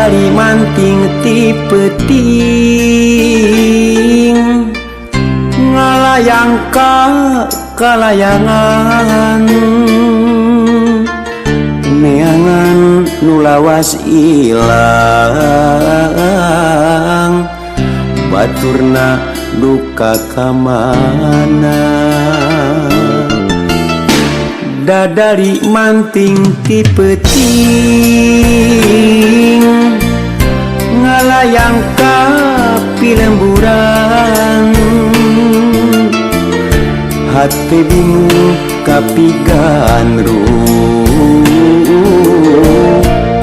Dadari manting ti peuting ngalayang ka kalayangan neangan nu lawas ilang baturna duka ka mana. Dadari manting ti peuting ngalayang ka pilemburan hati bingung kapigandrung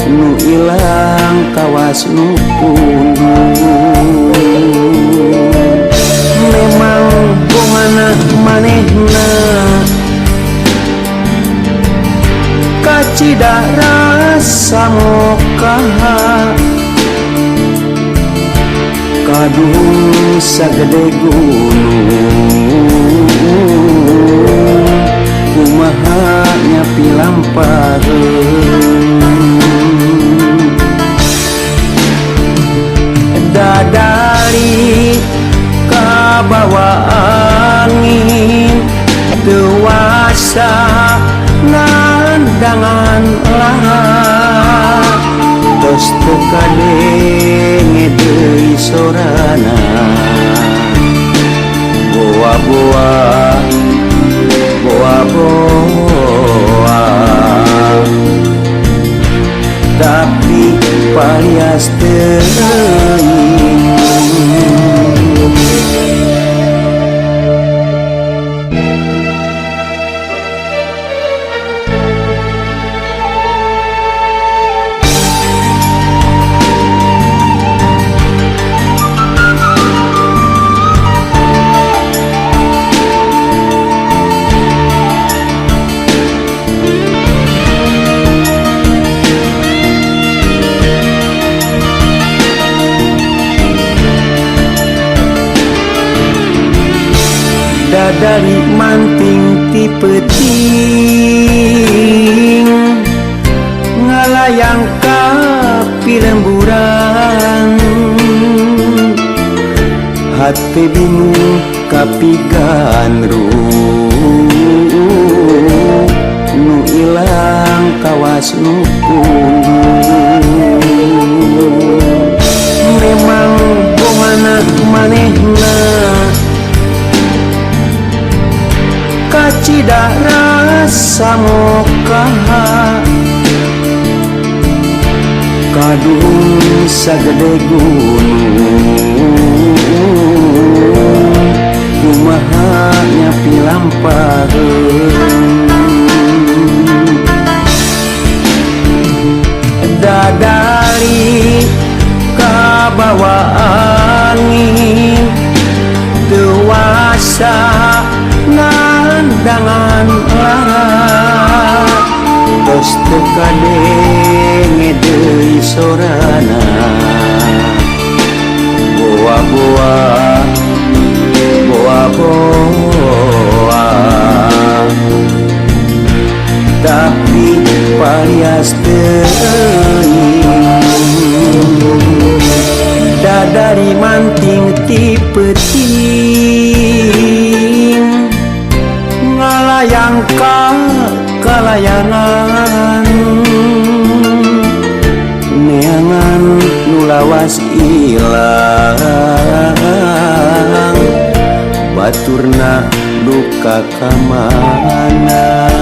nu ilang kawas nu pundung. Memang bongana manehna kacida rasa mokaha kadung sagede gunung kumaha nyapi lampaheun. Dadari kabawa angin dewasa nandangan lahat tos teu kadenge deui sorana boa-boa boa-boa tapi palias teuing. Dadari manting ti peuting ngalayang ka pilemburan hati bingung kapigandrung nu ilang kawas nu pundung. Memang bongana manehna kacida rasa mokaha kadung sagede gunung kumaha nyapi lampaheun. Dadari kabawa angin dewasa nandangan lahat tos teu kadenge deui sorana boa-boa boa-boa tapi palias teuing. Dadari manting ti peuting ngalayang ka kalayangan neangan nu lawas ilang baturna duka ka mana.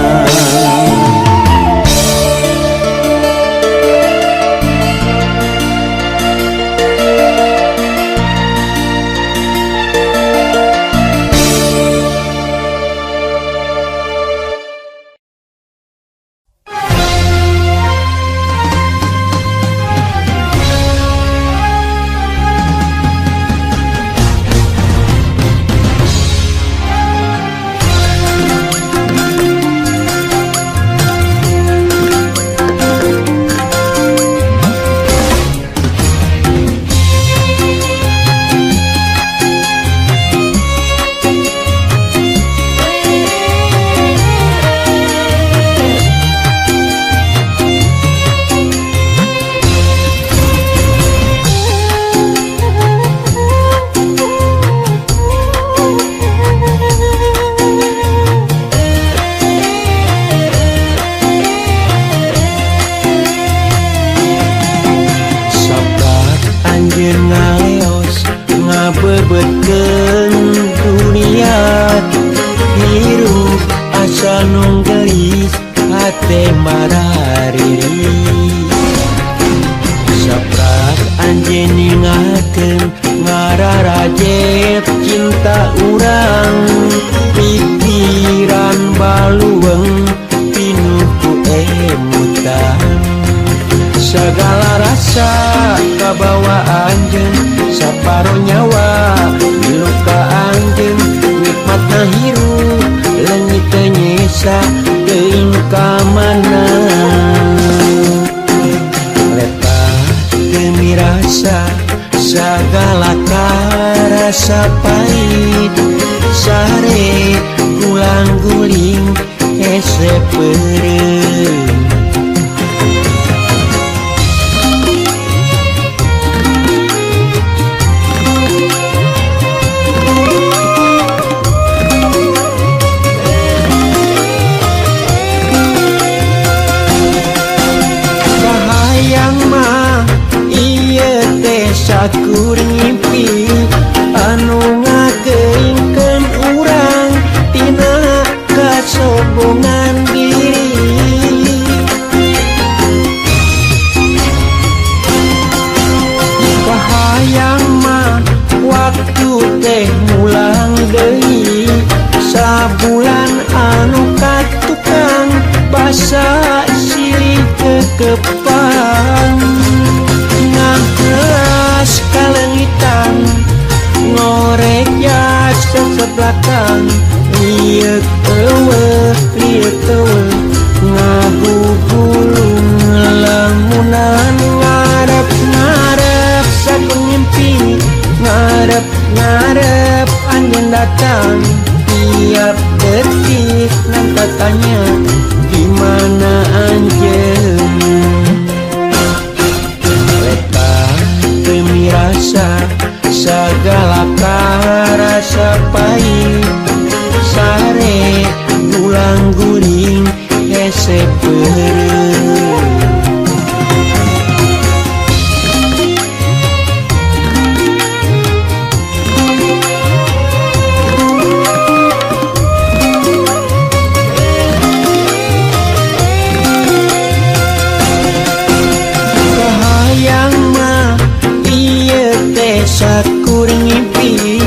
Hate marariri saprak anjeun ningakeun ngararajet cinta urang pikiran baluweung pinuh ku emutan segala rasa kabawa anjeun saparo nyawa milu ka anjeun nikmatna hirup leungit teu nyesa teuing ka mana letah teu mirasa sagala karasa pahit sare gulang guling hese peureum. Kahayang mah ieu teh sakur ngimpi anu ngageungkeun urang tina kasombongan diri. Kahayang mah waktu teh mulang deui sabulan anu katukang basa silih kekepang ngahelas kalengitan ngorek jas sesebelakang liuk eueuh ngagugulung lamunan ngarep-ngarep sakur ngimpi ngarep-ngarep anjeun datang tiap detik nangka tanya di mana anjeun letah teu mirasa sagala karasa pahit sare gulang guling hese peureum. Kahayang mah ieu teh sakur ngimpi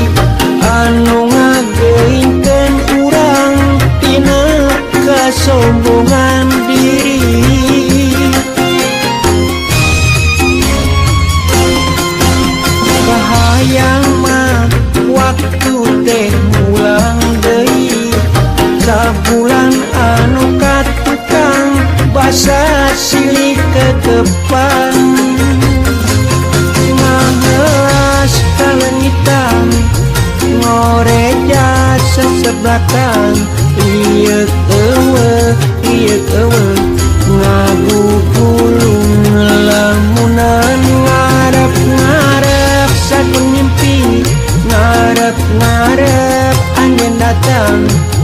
anu ngageungkeun urang tina kasombongan diri. Kahayang mah waktu teh mulang deui sabulan anu katukang basa silih kekepang ngahelas kalengitan ngorek jas sesebelakang liuk eueuh ngagugulung lamunan ngarep-ngarep sakur ngimpi ngarep-ngarep anjeun datang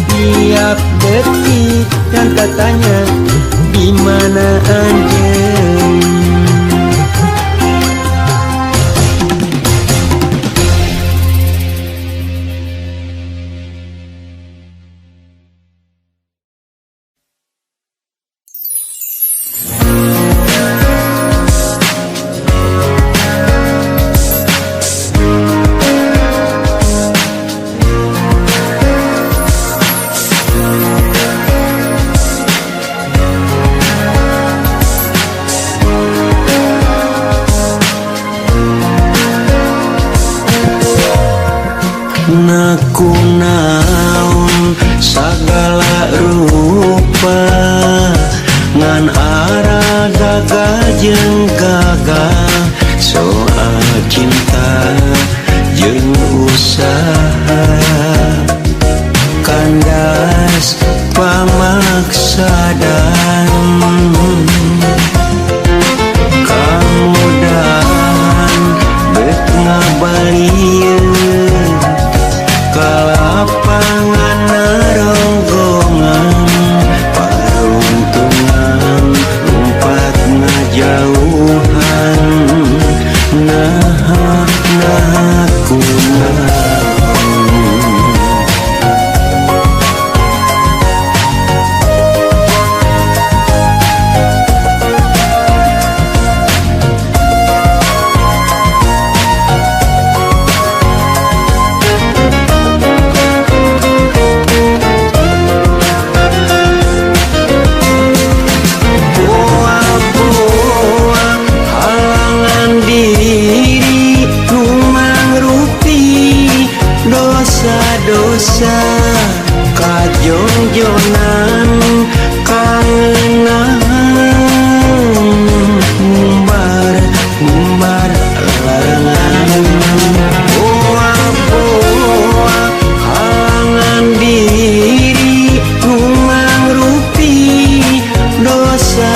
tiap detik dan tanya di mana anjeun. Nakunaon sagala rupa ngan arah gagah jeung gagah soal cinta jeung usaha kandas pamaksadan kamudahan beuk ngabalieun kalapangan naronggongan paruntungan lumpat ngajauhan naha naha kunaon.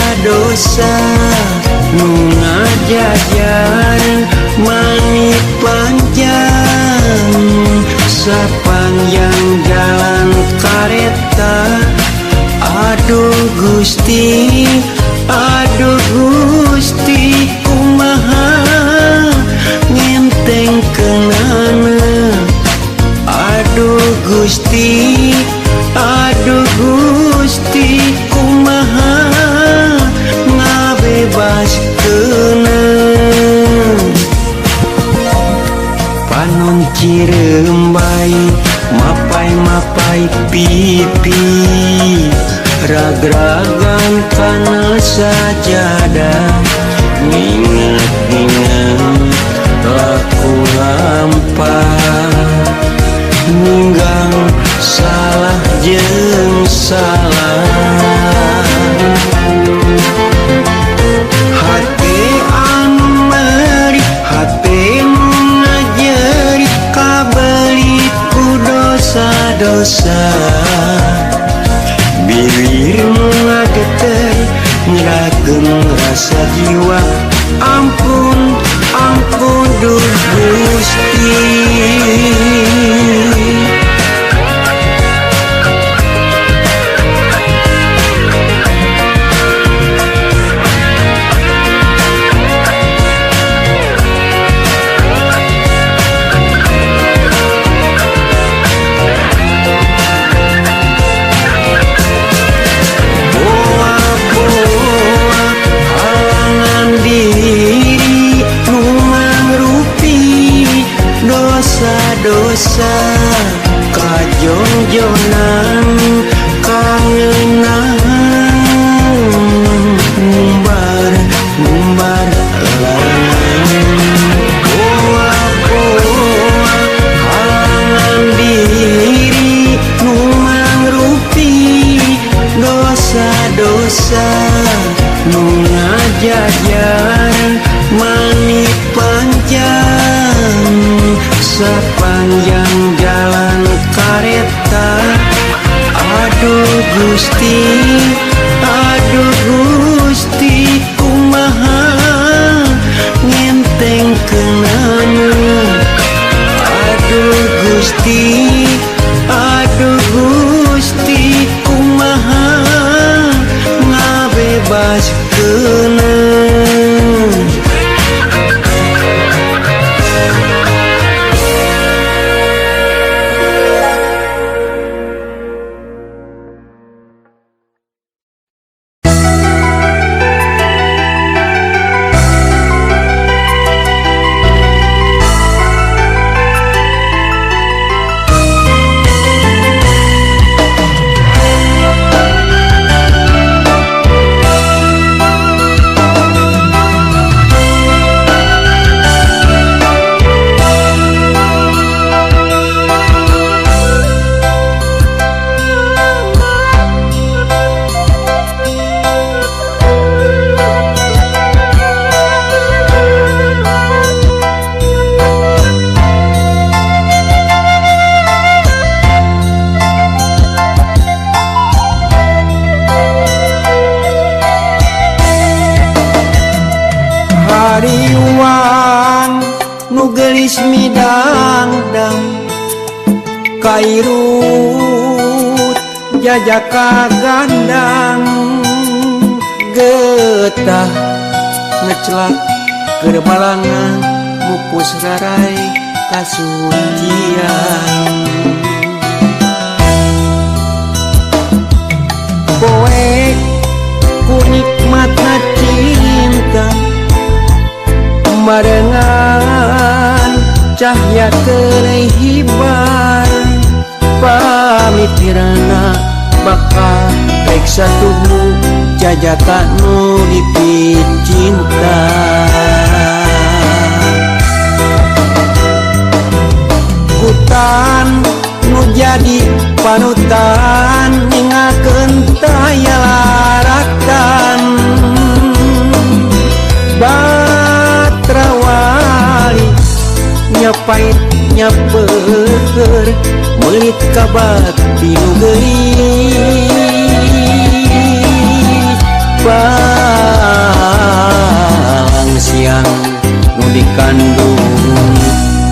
Dosa-dosa nu ngajajar mani panjang sepanjang jalan kareta. Aduh Gusti, aduh Gusti, kumaha ngentengkeunana. Aduh Gusti, aduh Gusti, kumaha ngabebaskeunana. Panon cirembay mapai-mapai pipi, ragragan kana sajadah, nginget-nginget laku lampah, ninggang salah jeung salah. Hate anu meuri, hate nu ngajerit, kabelit ku dosa-dosa. Bilir nu ngageter nyerakeun rasa jiwa. Ampun, ampun duh Gusti. Boa-boa halangan diri nu mangrupi dosa-dosa, kajongjonan kangenahan, ngumbar ngumbar larangan. Boa-boa halangan diri nu mangrupi dosa-dosa, nu ngajajar mani panjang sepanjang jalan kareta. Aduh Gusti, aduh Gusti, kumaha ngentengkeunana. Aduh Gusti, aduh Gusti, kumaha ngabebaskeunana. Hariwang nu geulis midangdang kairut jajaka gandang, getah ngecelak keur balangan mupus rarai kasucian. Poek ku nikmatna cinta barengan cahya keureuy hibar, pamikirana bakal rek satuhu jajaka nu dipicinta. Hutan nu jadi panutan ningakeun taya laratan, batrawali nyapait nyapeur meulit kabakti nu geulis. siang nu dikandung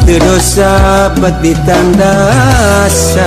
teu dosa bet ditandasan.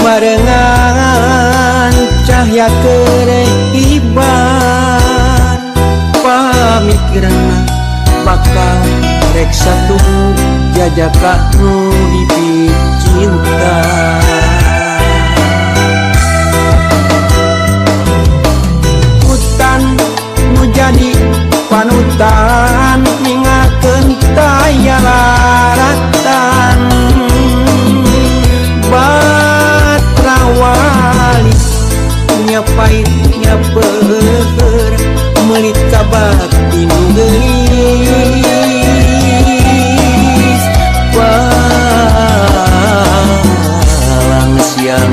Barengan cahya kerehiban pamikiranna bakal rek satuhu jajaka nu dipicinta. Hutan nu jadi panutan ningalkeun taya laratan wali nya pahit nya peuheur meulit ka bakti nu geulis palang siang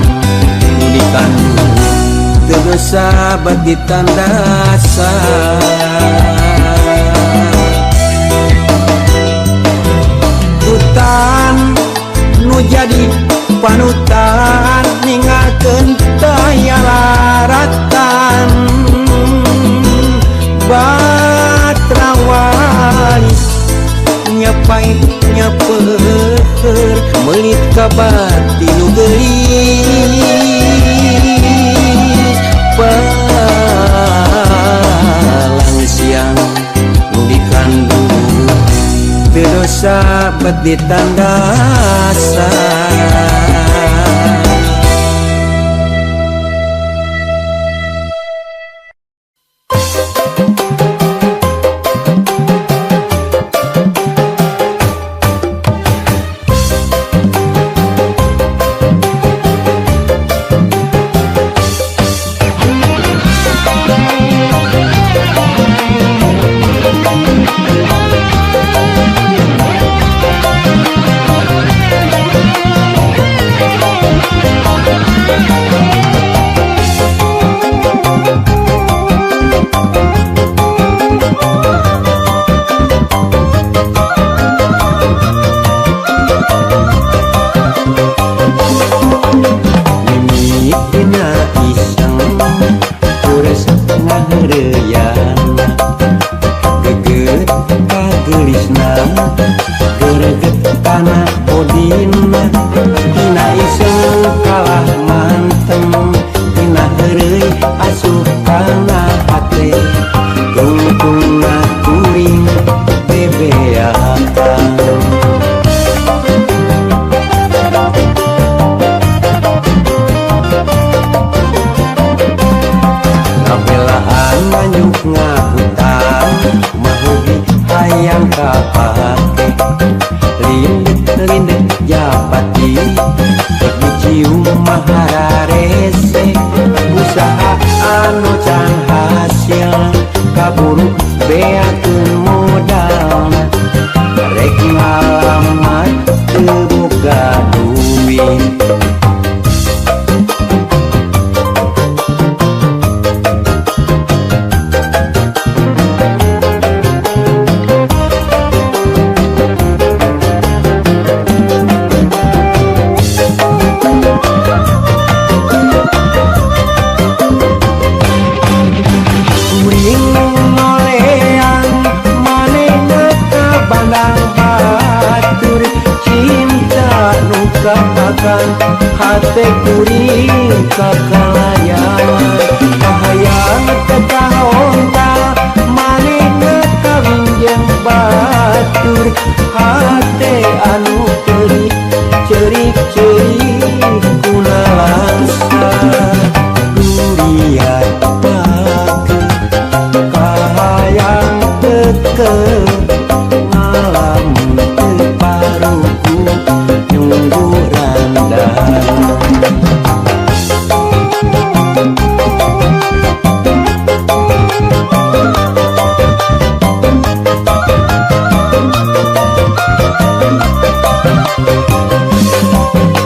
nu dikandung teu dosa bat ditandasan. Hutan nu jadi panutan ningalkeun taya laratan batra wali nya pahit nya peuheur meulit ka bati nu geulis palang siang nu dikandung teu dosa bet ditandasan. Hate kuring kakalayan kahayang tetahonta manehna kawin jeung batur hate. anu peurih ceurik-ceurik kuna langsa durian pake kahayang teke ngalamun teu paruku nunggu randana.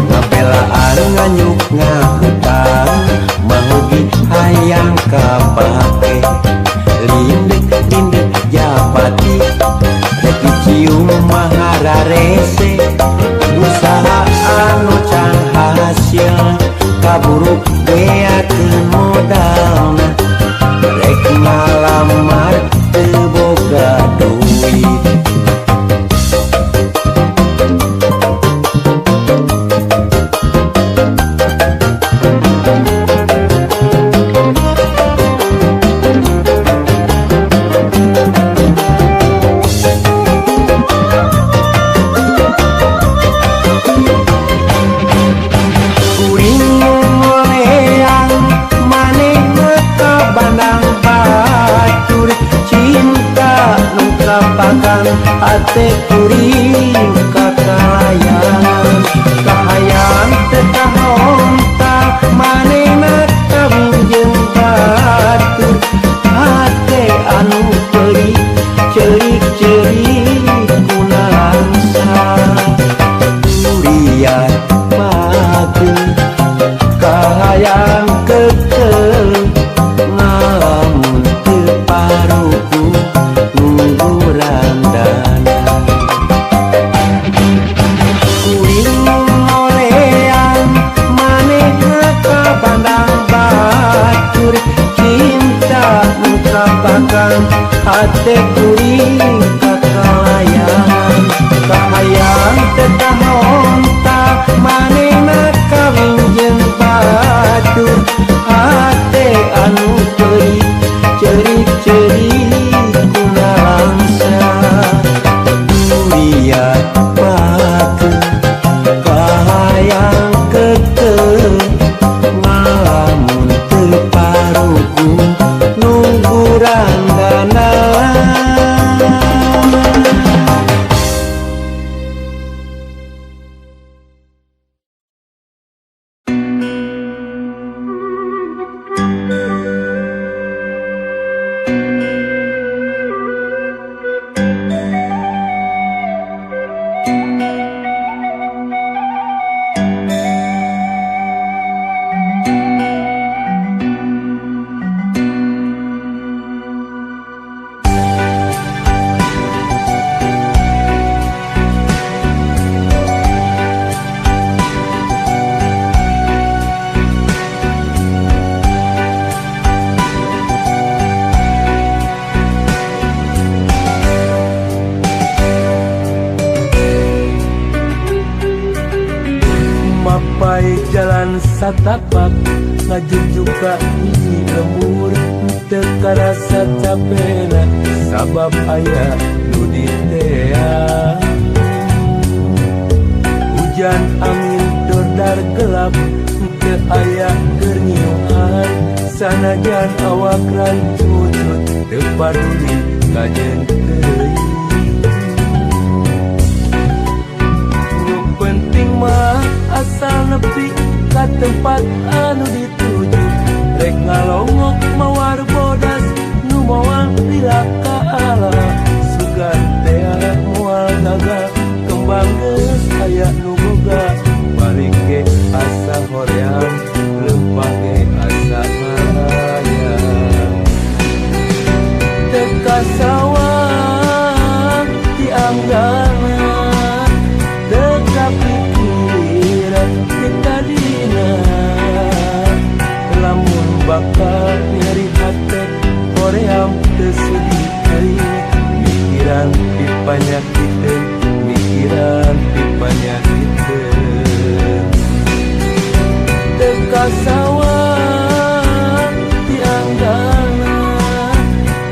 Ngabelaan nganyuk ngahutang mahugi hayang kapake lindek-lindek japati rek dicium mahararese usaha anu can hasil kaburuk beakeun modalna rek ngalamar teu boga duit. Kuring ngoleang manehna ka bandang batur cinta nu kapakan hate kuring kakalayan kahayang teu kahonta manehna kawin jeung batur hate anu peurih ceurik-ceurik kuna langsa durian pake kahayang kekeh ngalamun teu paruku nunggu randana. Kuring ngoleang manehna ka bandang batur cinta nu kapakan hate kuring kakalayan kahayang teu kahonta manehna kawin jeung batur hate anu peurih ceurik-ceurik kuna langsa durian pake kahayang kekeh ngalamun teu paruku nunggu randana. Mapai jalan satapak ngajujuk ka hiji lembur teu karasa capena sabab aya nu ditea. Hujan angin dordar gelap teu aya keur nyiuhan sanajan awak rancucut teu paduli kajeun teuing. Nu penting mah asal nepi ka tempat anu dituju rek ngalongok mawar bodas nu moal lila ka ala sugan tea moal gagal kembang geus aya nu boga balik ge asa hoream lempah ge asa hayang teu kasawang ti anggana teu kapikiran ti tadina lamun bakal nyeri hate hoream teu sudi teuing mikiran pipanyakiteun mikiran pipanyakiteun teu kasawang ti anggana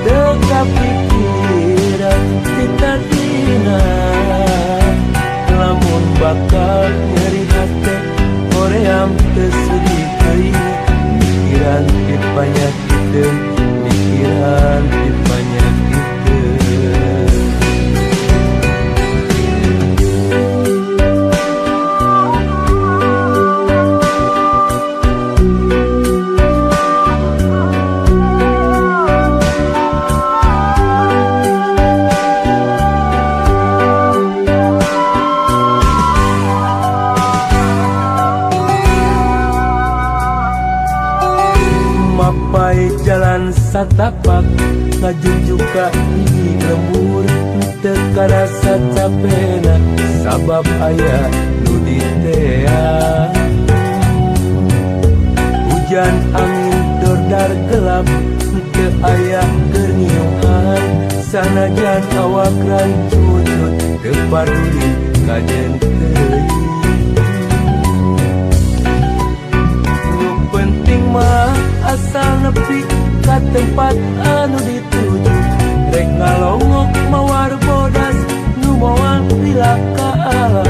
teu kapikiran ti tadina. panyakiteun, mikiran ti panyakiteun. Mapai jalan satapak ngajunjuk ka hiji lembur, teu karasa capena sabab aya nu diteang. Hujan angin dordar gelap teu aya keur ngiuhan, sanajan awak rancucut teu paduli kajen teuing. Nu penting mah asal nepi ka tempat anu dituju, rek ngalongok mawar bodas nu moal lila ka ala.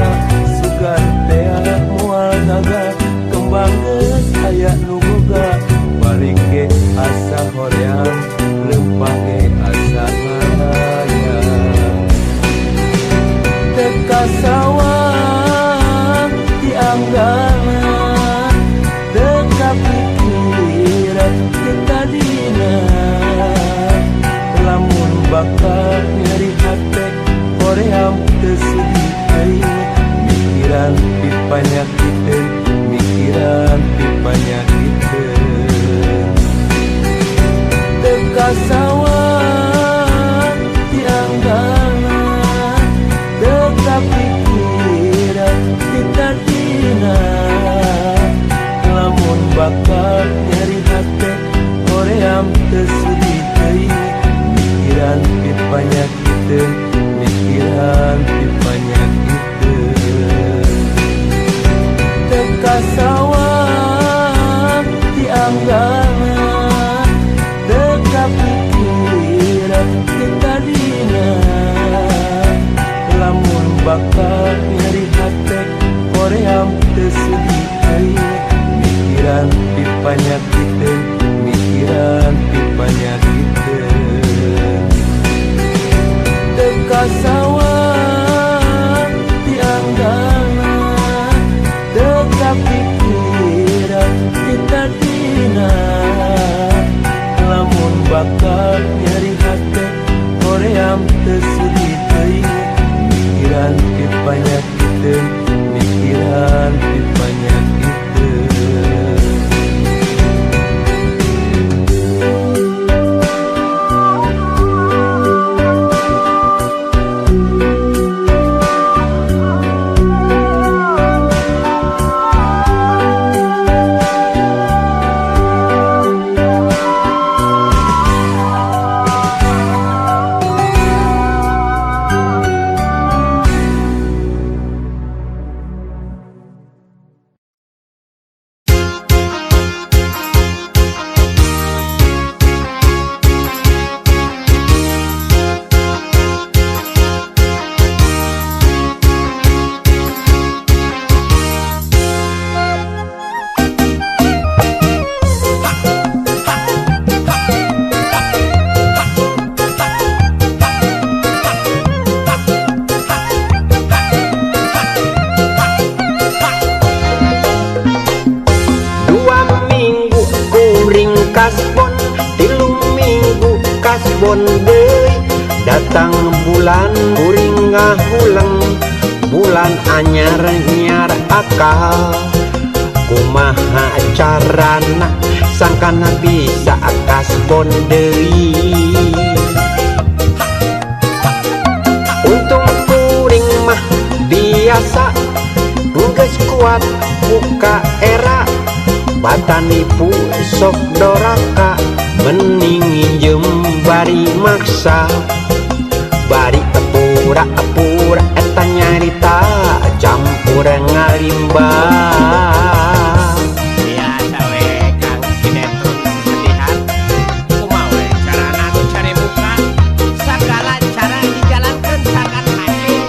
Sugan tea moal gagal kembang geus aya nu boga, balik ge asa hoream lempang ge asa ngayang. Teu kasawang ti anggana, teu kapikiran ti tadina, lamun bakal nyeri hate hoream teu sudi teuing, mikiran ti panyakiteun, mikiran ti panyakiteun. Teu kasawang ti anggana, teu kapikiran ti tadina, lamun bakal nyeri hate hoream teu sudi teuing, mikiran ti panyakiteun, mikiran ti panyakiteun. Teu kasawang ti anggana, teu kapikiran ti tadina, lamun bakal nyeri hate hoream teu sudi teuing, mikiran ti panyakiteun, mikiran ti panyakiteun. Teu kasawang ti anggana, teu kapikiran ti tadina, lamun bakal nyeri hate hoream teu sudi teuing, mikiran ti panyakiteun, mikiran ti panyakiteun. Kasbon 3 minggu kasbon deui, datang bulan kuring ngahuleng, bulan anyar nyiar akal. Kumaha carana sangkana bisa kasbon deui. Untung kuring mah biasa geus kuat buka era, bata nipu sok doraka, mending nginjem bari maksa. Bari epura-epura eta nyarita campur ngalimba. Biasa we Kang sinetron kesedihan, kumaha we carana nu cari muka, sagala cara dijalankeun sagan hasil,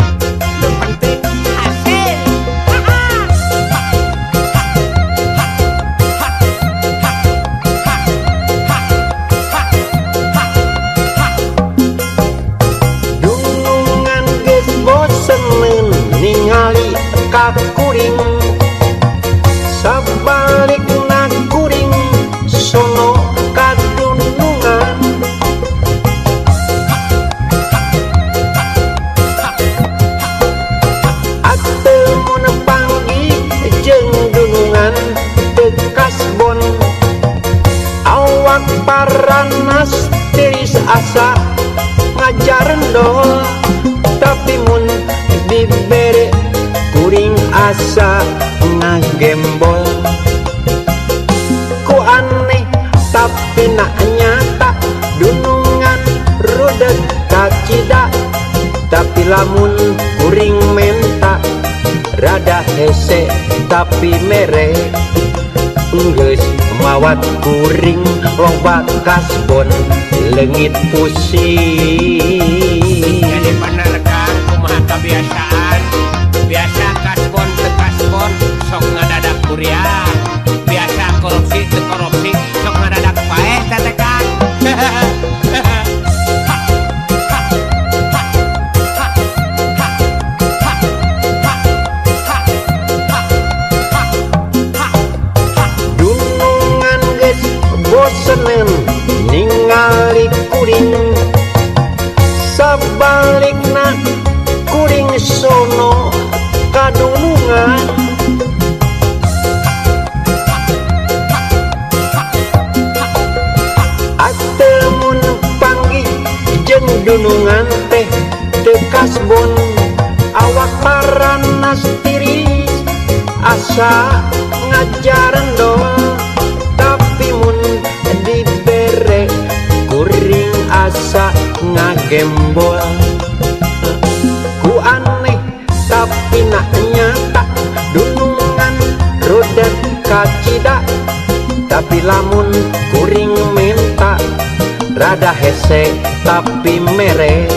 nu penting hasil. ka kuring sabalikna kuring sono ka dunungan. Ateu mun panggih jeung dunungan teu kasbon awak paranas tiris asa ngajarendol tapi mun dibere kuring asa ngagembol. Ku aneh tapi nak nyata dunungan rudet kacida tapi lamun kuring menta rada hese tapi mere. Geus mawat kuring loba kasbon leungit pusing. Jadi bener Kang, kumaha kebiasaan biasa kasbon teu kasbon sok ngadadak kuriang, biasa korupsi teu korupsi sok ngadadak paeh teh Kang. Dunungan geus bosenan ningali kuring sabalikna kuring sono kadunungan. Ateu mun panggih jeung dunungan teh teu kasbon awak paranas tiris asa ngajarendol tapi mun dibere kuring asa ngagembol. Ku aneh tapi nak nyata dunungan rudet kacida tapi lamun kuring menta rada hese tapi mere.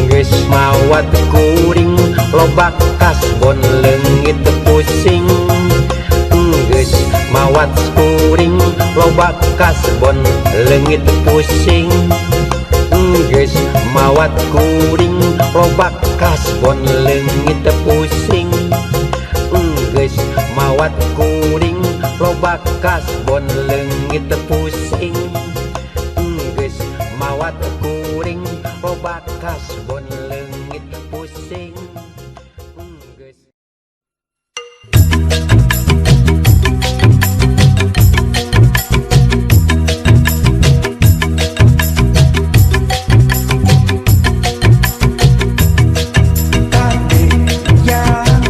Geus mawat kuring loba kasbon leungit pusing. Geus mawat kuring loba kasbon leungit pusing. Geus mawat kuring loba kasbon leungit pusing. Geus mawat kuring loba kasbon leungit pusing. Geus mawat kuring loba kasbon leungit pusing. Geus. Kade jang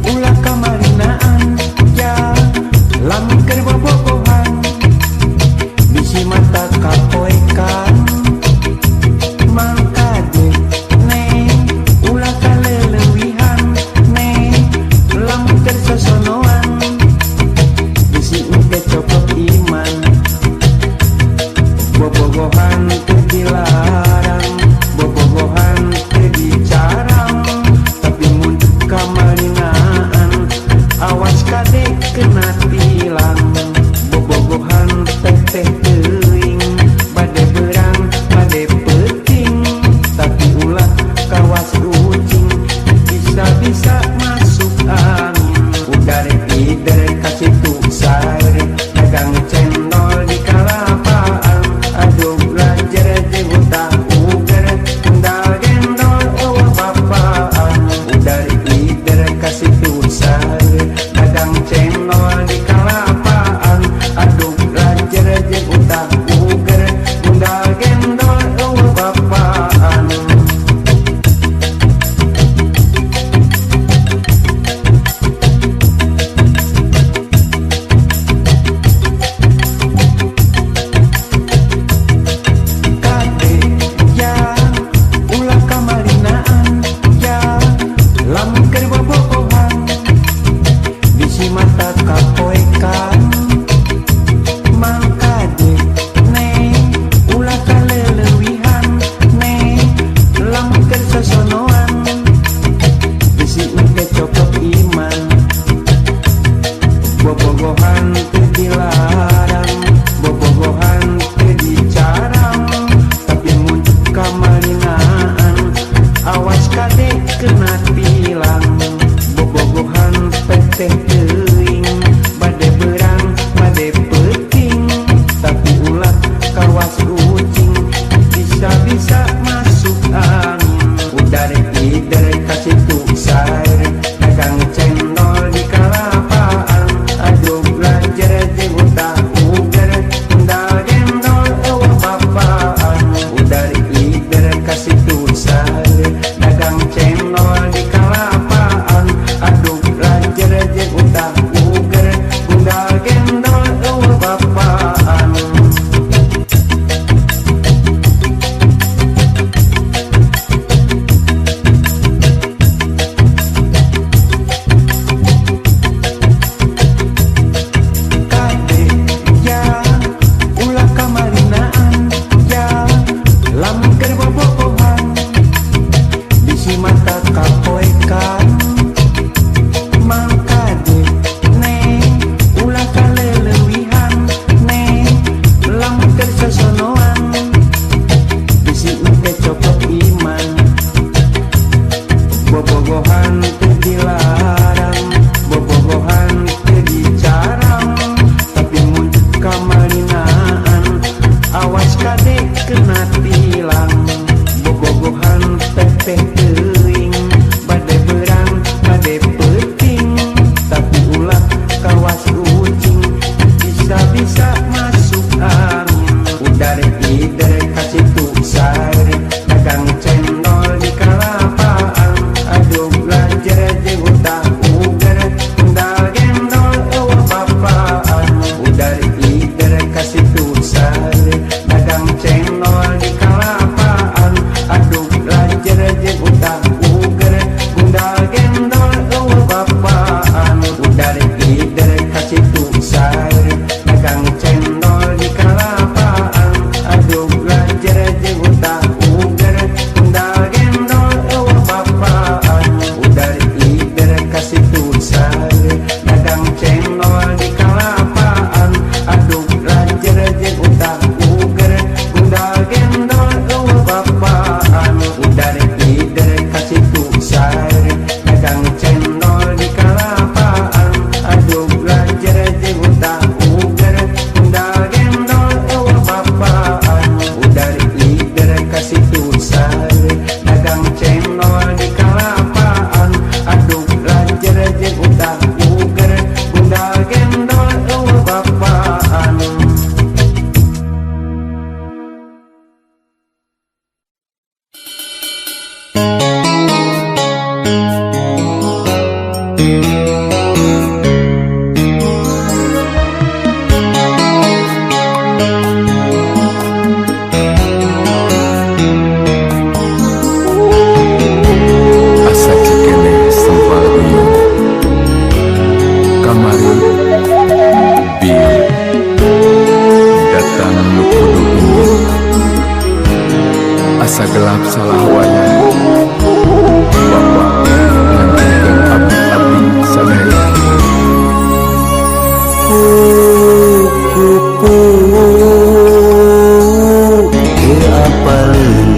ulah kamarinaan jang lamun keur bobogohan bisi mata kapoekan. Mangkade ider ka situ sare dagang cendol di kalapaan aduh belajar jeung utah uger gundal gendol eueuh bapaan udar ider ka situ sare dagang cendol di kalapaan aduh belajar jeung utah uger gundal gendol eueuh bapaan. Kade ya ulah kamarinaan ya lamun keur bobogohan bisi mata kapoekan mangkade neng ulah kaleleuwihan neng lamun keur sosonoan bisi engke copot iman bobogohan teu dilarang bobogohan teu dicarang tapi mun kamarinaan awas kade kena tilang bobogohan teteh teuing bade beurang bade peuting tapi ulah kawas ucing bisa-bisa masuk angin udar ider ka situ sare dagang cendol di kalapaan aduh belajar jeung utah uger gundal gendol eueuh bapaan udar ider ka situ sare dagang cendol di kalapaan aduh belajar jeung utah uger gundal gendol eueuh bapaan udar ider ka situ sare dagang cendol di kalapaan aduh belajar jeung utah uger gundal gendol eueuh bapaan udar ider ka situ sare dagang cendol di kalapaan aduh belajar jeung utah uger gundal gendol eueuh bapaan udar ider ka situ sare dagang cendol di kalapaan aduh belajar jeung utah uger gundal gendol eueuh bapaan udar ider ka situ sare dagang cendol di kalapaan aduh belajar jeung utah uger gundal gendol eueuh bapaan. Asa cikeneh sempal guyur kamari bieu datang nu kudu ingin asa gelap salah wayah bapak nganterkeun abdi-abdi sadaya. Kupu teu apaleun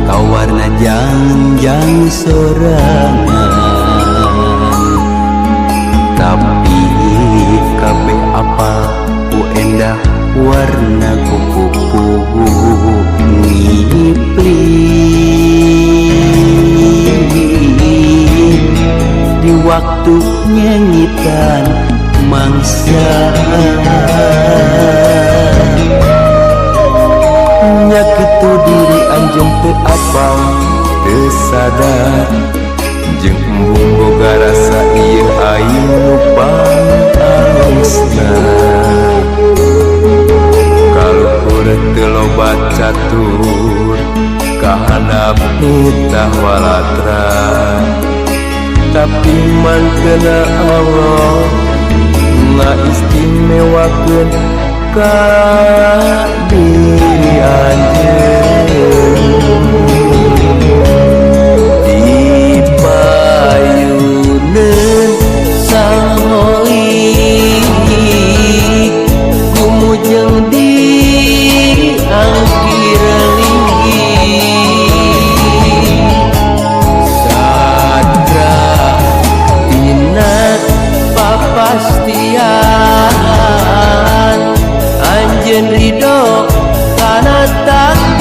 ka warna jangjang sorangan tapi kabeh apal ku endah warna kupu-kupu ngipli di waktu nyengitan mangsa nya kitu diri anjeun teu apal teu sadar jeung embung boga rasa ieu aing nu pangalusna kaluhur teu loba catur kahandap nitah walatra tapi mantena Allah ngaistimewakeun ka diri anjeun di payuneun sang holik kumujeng di angkir linggih sadra tina papastian anjeun ridho kana takdir.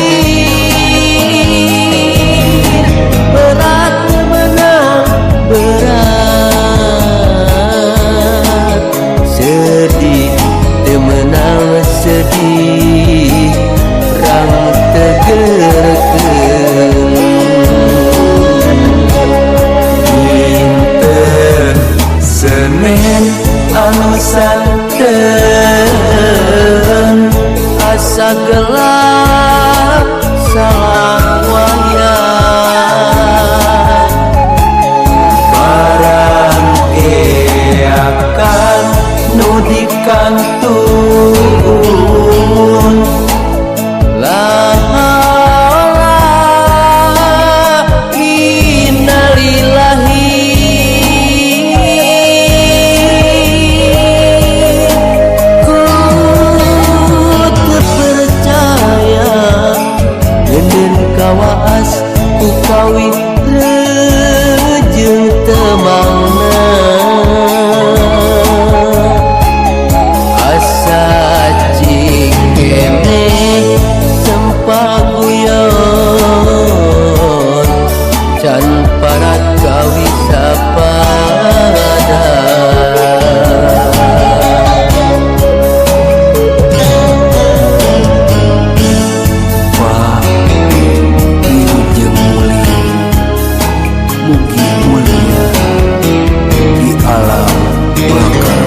anu santen asa gelap salah wayang barang eakan nu dikantun la innalillahi ku teu percaya geuneun kawaas ku kawi rejeung temangna asa cikene sempaguyon can parat kawi sapada. Wah, wilujeng mulih mugi mulia di alam baka.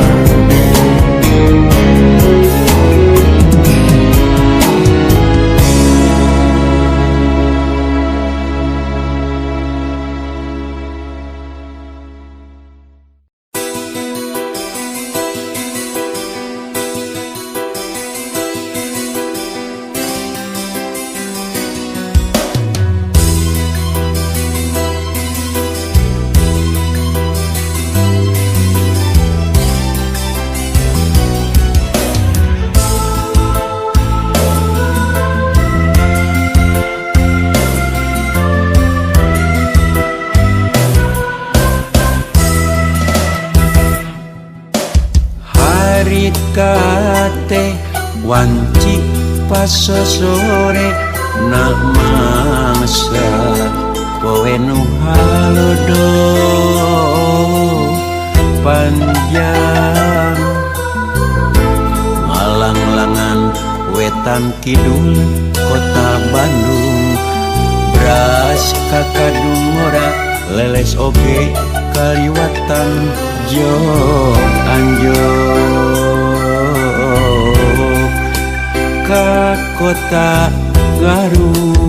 Harita teh wanci pasosore na mangsa poe nu halodo panjang malanglangan wetan kidul kota Bandung beras kakadung ora leles oge kaliwatan jog anjog ka kota Garut.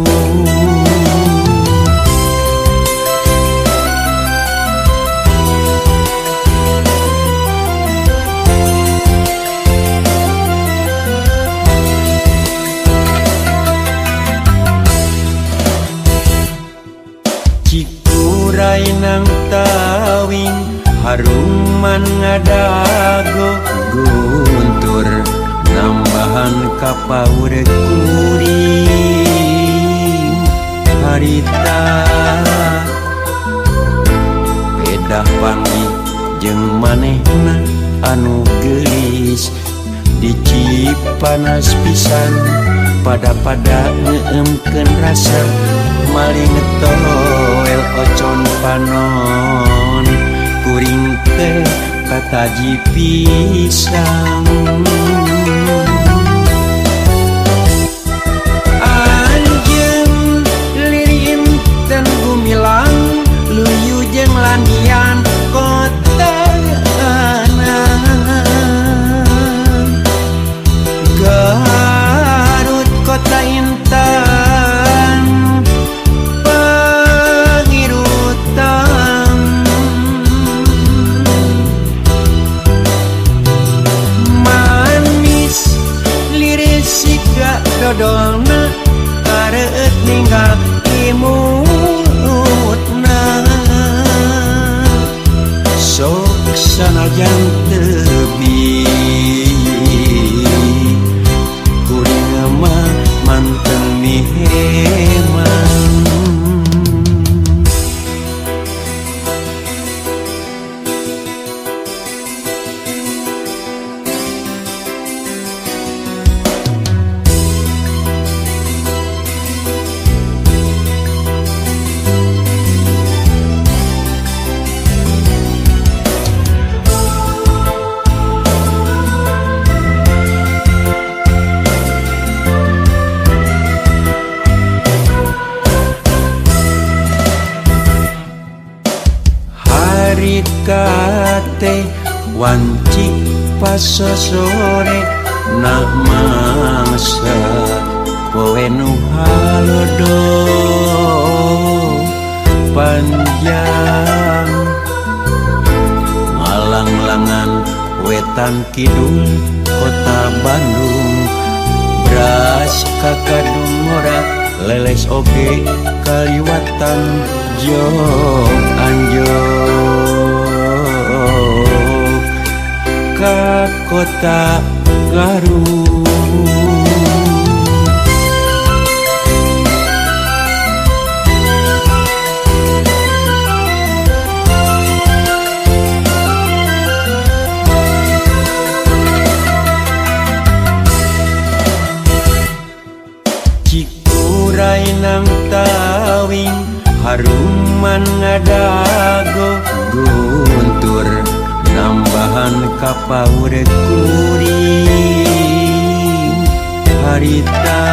Cikuray nang tawing haruman ngadago guntur nambahan kapaur kuring harita pedah panggih jeung manehna anu geulis dicipanas pisan pada-pada ngeemkeun rasa maling toel ocon panon kuring teh kataji pisang. Anjeun liri inten gumilang luyu jeung lanian kota Garut kota intan pangirutan manis liris siga dodolna kareut ninggal imutna sok sanajan tebi kuring mah manteng miheman. Harita teh Wanci pasosore na mangsa poe nu halodo panjang. Malanglangan wetan kidul kota Bandung, beras kakadung ngora leles oge kaliwatan jog anjog ka kota Garut. Cikuray nang tawing haruman ngadago guntur nambahan kapaur kuring harita.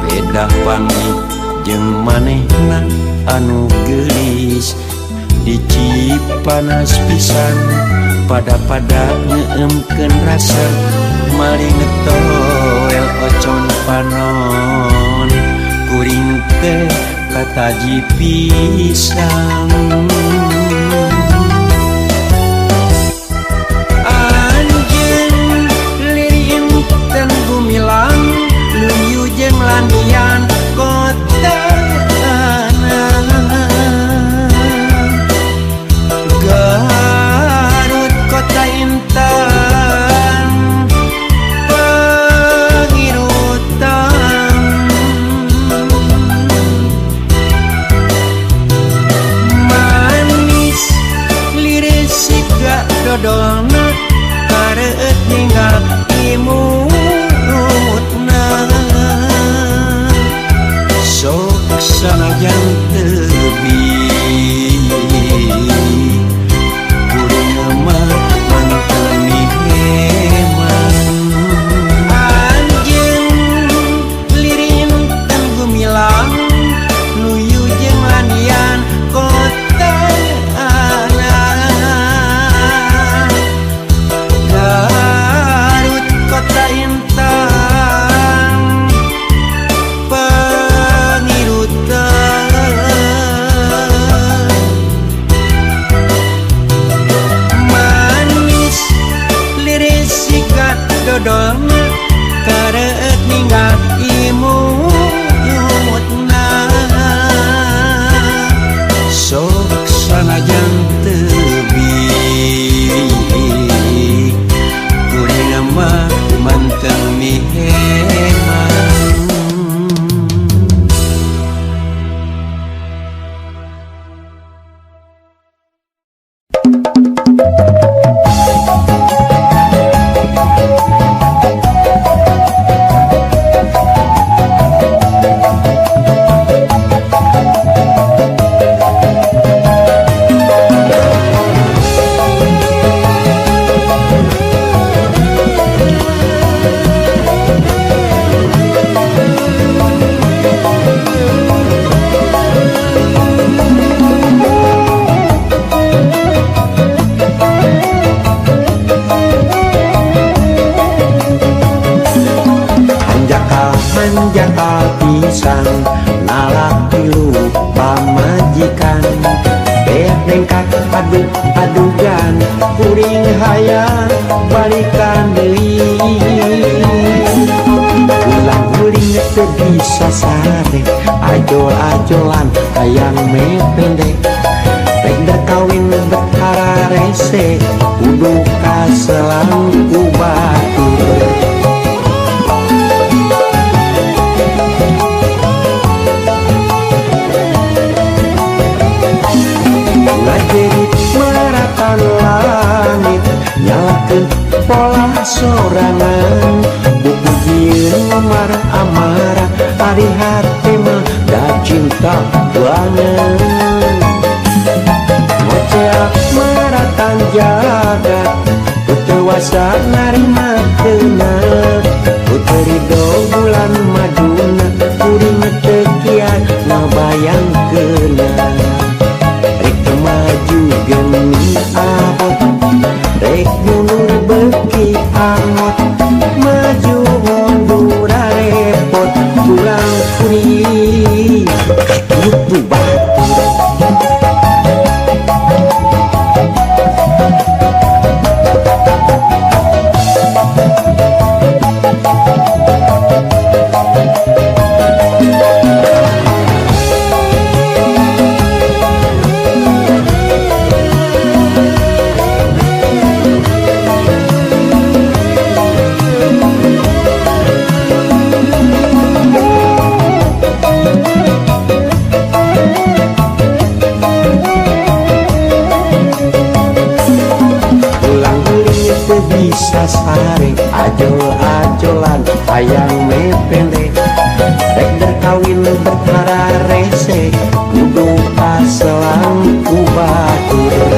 Pedah panggih jeung manehna anu geulis dicipanas pisan pada-pada ngeemkeun rasa maling toel ocon panon kuring teh kataji pisang. Anjeun lirinten gumilang luyu jeung landian kota Garut kota intan pangirutan. Manis liris siga dodolna kareueut ninggal imutna. Sok sanajan teubi kuring mah manteu miheman. Anjeun lirinten gumilang luyu jeung landian kota Garut kota intan pangirutan. Manis liris sikat dodolna kareueut ninggal imutna. Sok sanajan teubi kuring mah manteu miheman. Hanjakal pisang nalak tilu pamajikan beak nengkak aduk adugan kuring hayang balikan deui. Ulang guling teu bisa sare ajol-ajolan hayang me pendek pender kawin betara rese kudu kaselang ku batur. Ngajerit maratan langit nyalakeun pola sorangan buku jieun ngomar amarah ari hate mah da cinta banget. Ngoceak maratan jagat teu wasa narima keuna puteri do bulan maduna kuring teu kiat ngabayangkeuna. Rek maju geuning Maju mundur repot tulang kuring katutu batur. Bisa sare ajol-ajolan hayang mepele rek kawin perkara rese kudu paselang ku batur.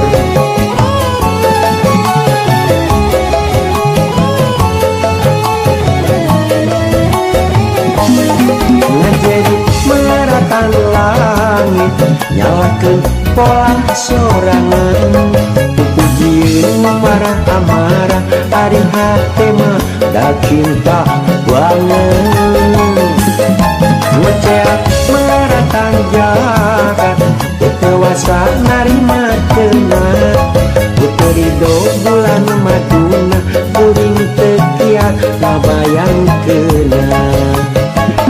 Ngajeri meratan langit nyalakeun pola sorangan pupujieun marah amarah ari hate mah da cinta banget. Ngeceak meratan jagat teu narima keuna teu ridho bulan maduna kuring teu kiat ngabayangkeuna.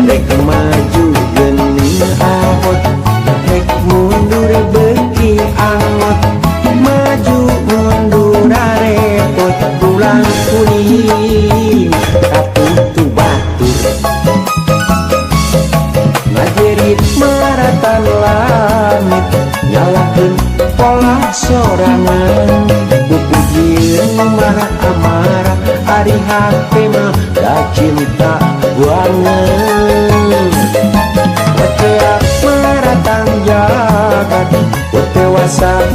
Rek maju geuning abot rek mundur beuki angot maju mundur repot tulang kuning katutu batur. Ngajerit maratan langit nyalakeun pola sorangan pupujieun marah amarah ari hate mah da cinta buangan. Ngeceak maratan jagat teu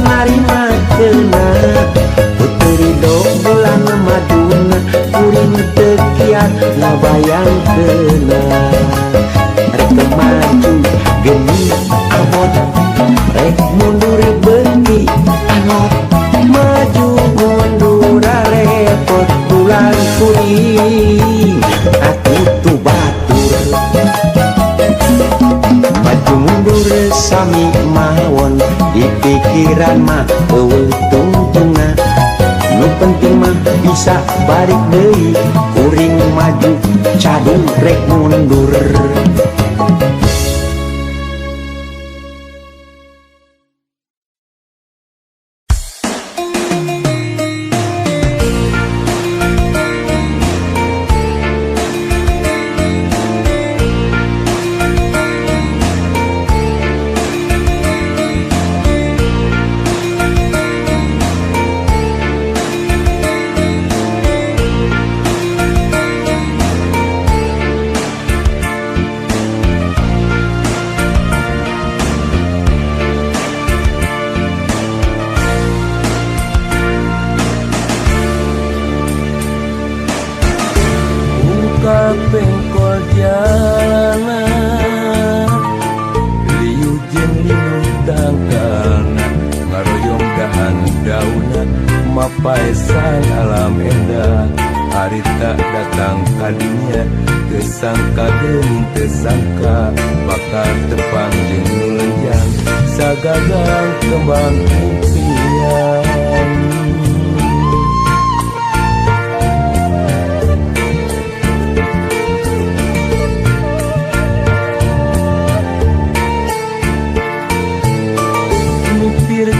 narima keuna teu ridho bulan maduna kuring teu kiat ngabayangkeuna. Rek maju geuning abot rek mundur beuki angot maju mundur repot tulang kuring atutu batur. Maju mundur sami mawon di pikiran mah eueuh tungtungna nu penting mah bisa balik deui kuring maju cadung rek mundur. Pengkol jalanan liu jeung linu tangkalna ngaroyong dahan dauna mapaesan alam endah harita datang kadinya tesangka geuning tesangka bakal tepang jeung nu lenjang sagagang kembang impian.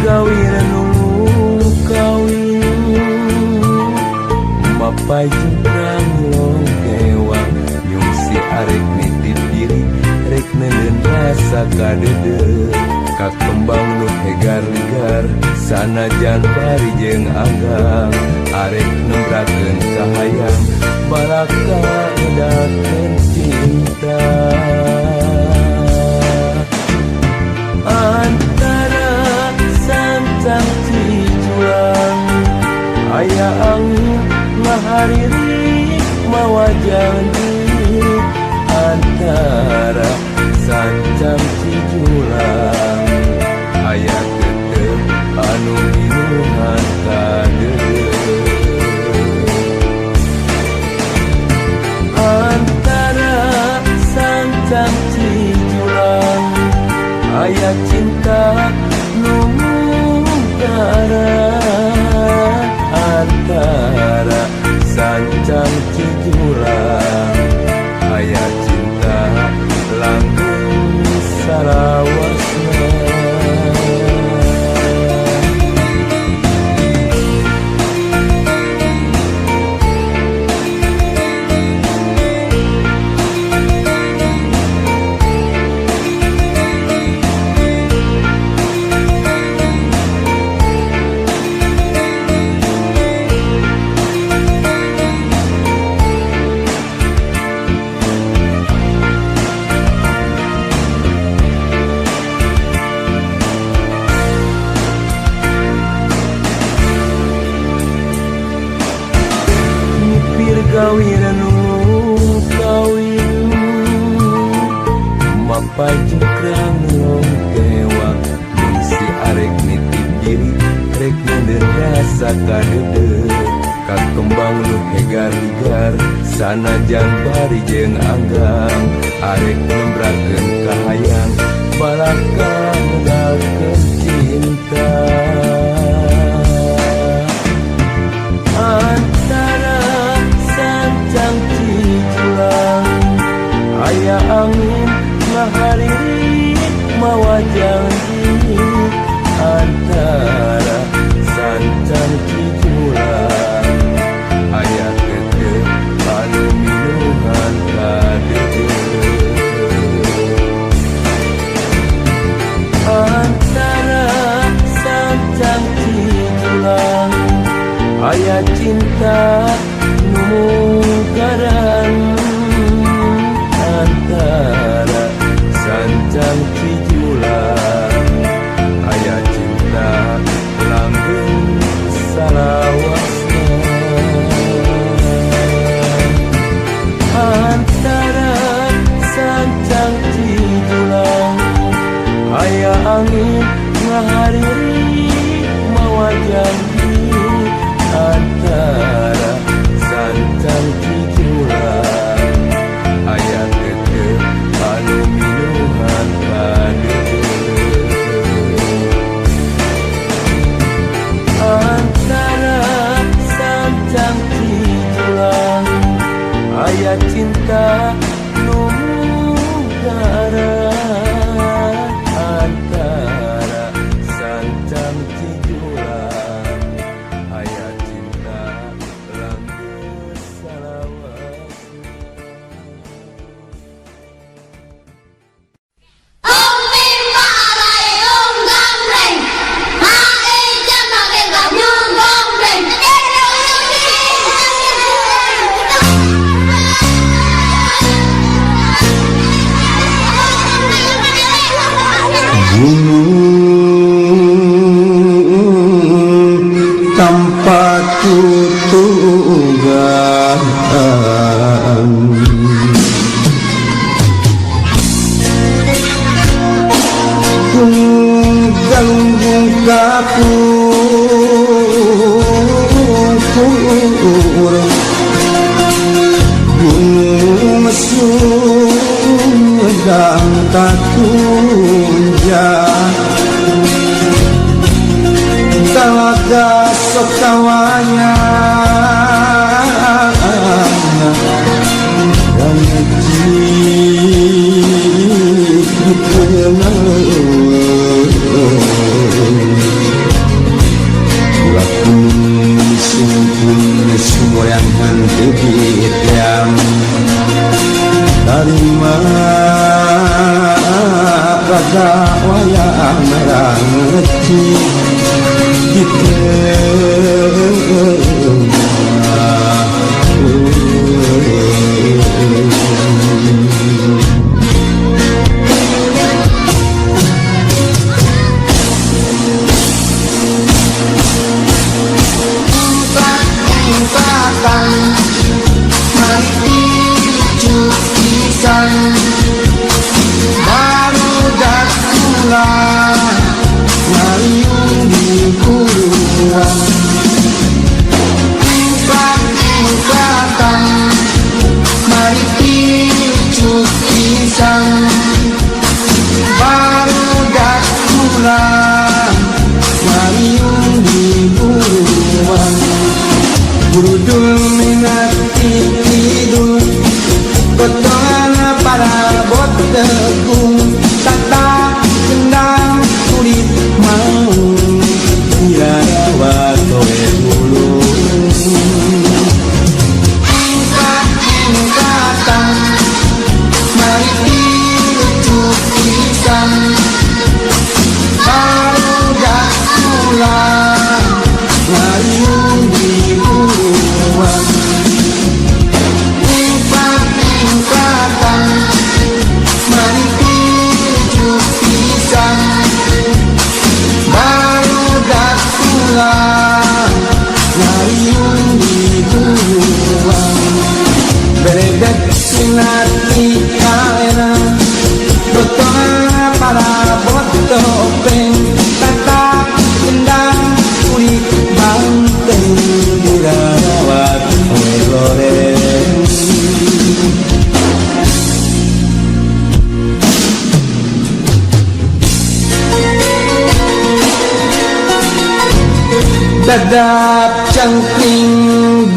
Gawir nulung kawin mapai jengkrang longkewang nyungsi arek nitip diri rek neuleun rasa kadeudeut ka kembang nu hegar ligar sanajan bari jeung anggang arek nembrakeun kahayang baraka edakeun cinta. Antara sancang ciculang aya angin ngahariri mawa janji antara sancang cijulang aya tetep anu minuhan kadeuleu. nu mungkara antara sancang Cijulang aya cinta langgeng salawasna. Gawir nu kawin mapay cengkrang kewang jeung si arek nitip diri rek nyender rasa kadeudeuh ka kembang nu hegar-ligar sanajan bari jeung anggang arek nembrakeun kahayang balaka ninggalkeun cinta. Antara sancang Cijulang aya angin ngaharirik mawa janji antara sancang Cijulang aya teteh anu minuhan kadeudeuh. Antara sancang Cijulang aya cinta nu mungkaran antara sancang Cijulang aya cinta langgeng salawasna. Antara sancang Cijulang aya angin ngaharirik mawa janji antara sancang Cijulang aya teteh anu minuhan kadeudeuh. Antara sancang Cijulang aya cinta nu mungkara antara sancang Cijulang aya cinta langgeng salawasna. Gunung tanpa tutugan Gunung galunggung kapur Gunung Sumedang katunjang Talaga sokawanya Tarima raga wayang merah ngerti di tengah. Baru dak pulang ngayung di buruan. minati kidul gotongan parabot tegung tata kendang kulit maung dirawat kowe bulung ingkat-ingkatan mari lucu pisan barudak pulang ngariung di buruan ingkat-ingkatan mari lucu pisan barudak pulang ngariung di buruan berebet sinati kalena gotongan parabot topeng tata kendang kulit banteng dirawat kowe goreng. Dadap cangkring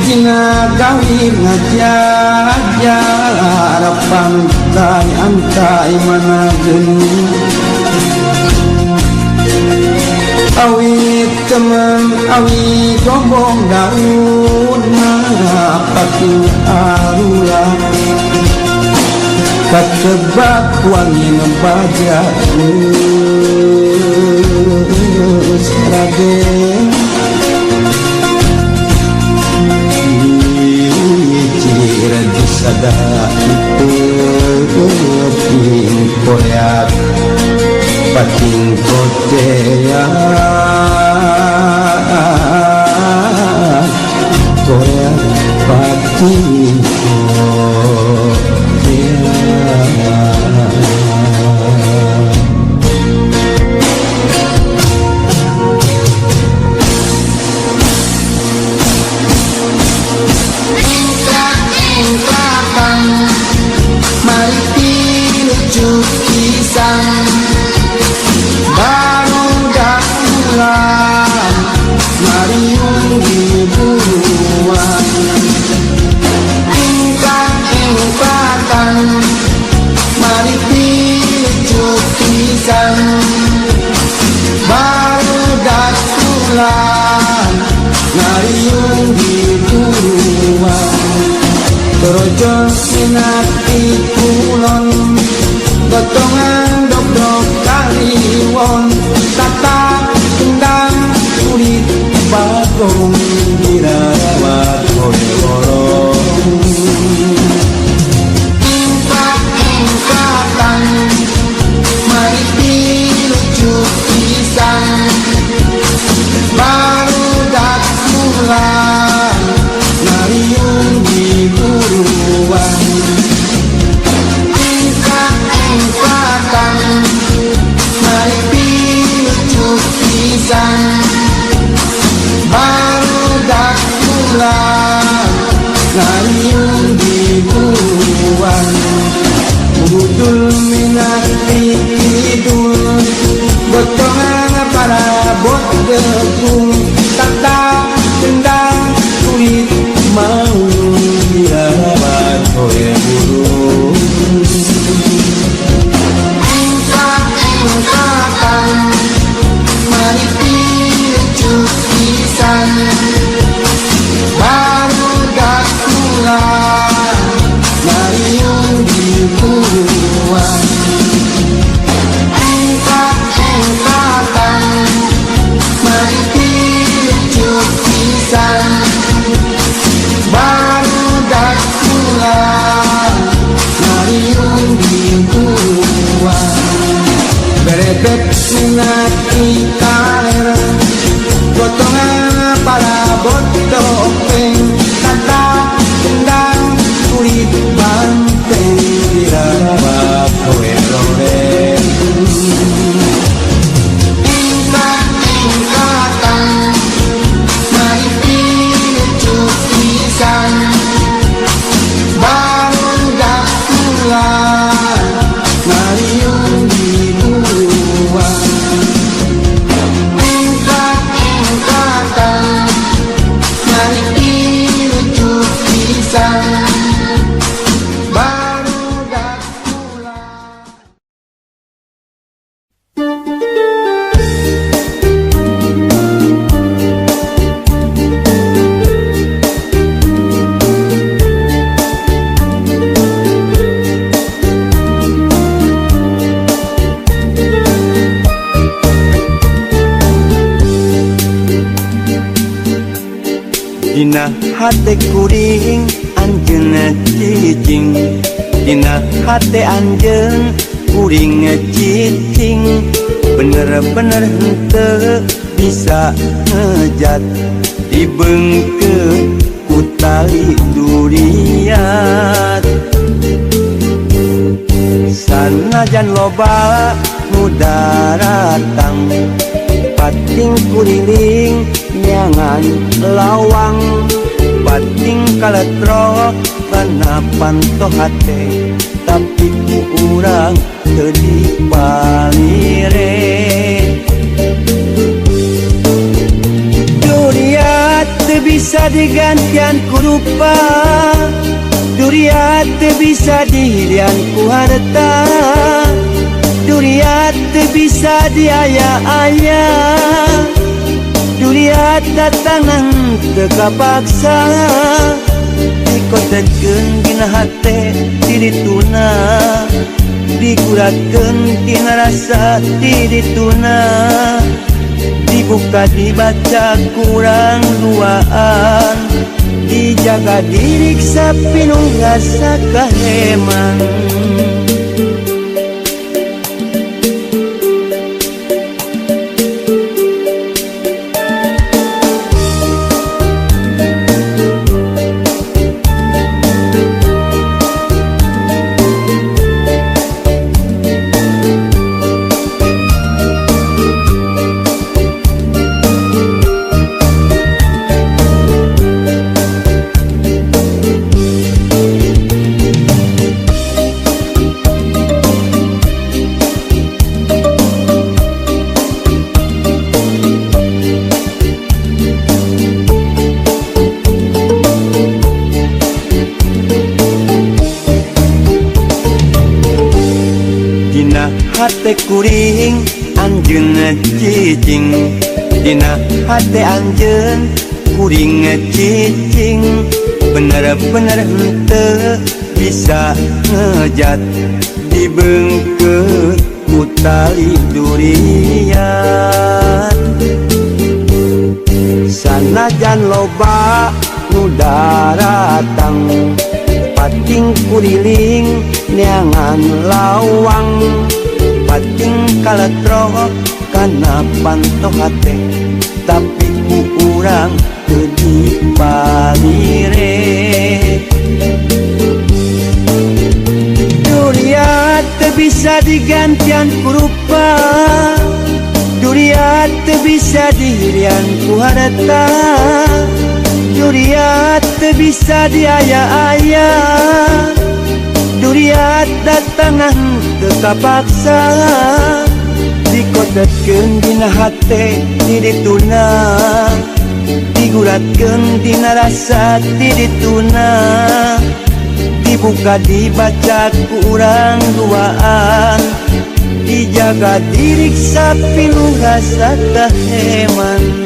dina gawir ngajar-ajar pantai antai mana geni awi temen awi gombong daun pating arula katebak wangi baja geus raden sada itu koyak pating kotea koyak pating kotea. Mari lucu pisan barudak pulang ngariung di buruan ingkat-ingkatan mari lucu pisan barudak pulang ngariung di buruan Torojo minati kulon gotongan dok-dok kaliwon tata kendang kulit bagong dirawat kowe wolong ingkat-ingkatan mari lucu pisan barudak pulang ngariung di buruan ingkat-ingkatan mari lucu pisan barudak pulang ngariung di buruan budul minati kidul gotongan parabot degung tata kendang kulit maung dirawat kowe burung ingkat-ingkatan mari lucu pisan barudak pulang ngariung di buruan ingkat-ingkatan Dina hate kuring anjeun cicing, dina hate anjeun kuring cicing. Bener-bener henteu bisa ngejat, dibengkeut ku tali duriat. Sanajan loba nu daratang, pating kuriling nyangan lawang, pating kaletrok kana panto hate, tapi ku urang teu dipalire. Duriat teu bisa digantian ku rupa, duriat teu bisa dihilian ku harta, duriat teu bisa diaya-aya, duriat datangan teu kapaksa. Dikotetkeun dina hate ti dituna, diguratkeun tina rasa ti dituna, dibuka dibaca kurang duaan, dijaga diriksa pinuh rasa kaheman. Dina hate kuring anjeun cicing, dina hate anjeun kuring cicing. Bener-bener henteu bisa ngejat, dibengkeut ku tali duriat. Sanajan loba nu daratang, pating kuriling neangan lawang, pating kaletrok kana panto hate, tapi ku urang teu dipalire. Duriat teu bisa digantian ku rupa, duriat teu bisa dihirian ku harta, duriat teu bisa diaya-aya, duriat datangan teu kapaksa. Dikotetkeun dina hate ti dituna, diguratkeun dina rasa ti dituna, dibuka dibaca ku urang duaan, dijaga diriksa pinuh rasa kaheman.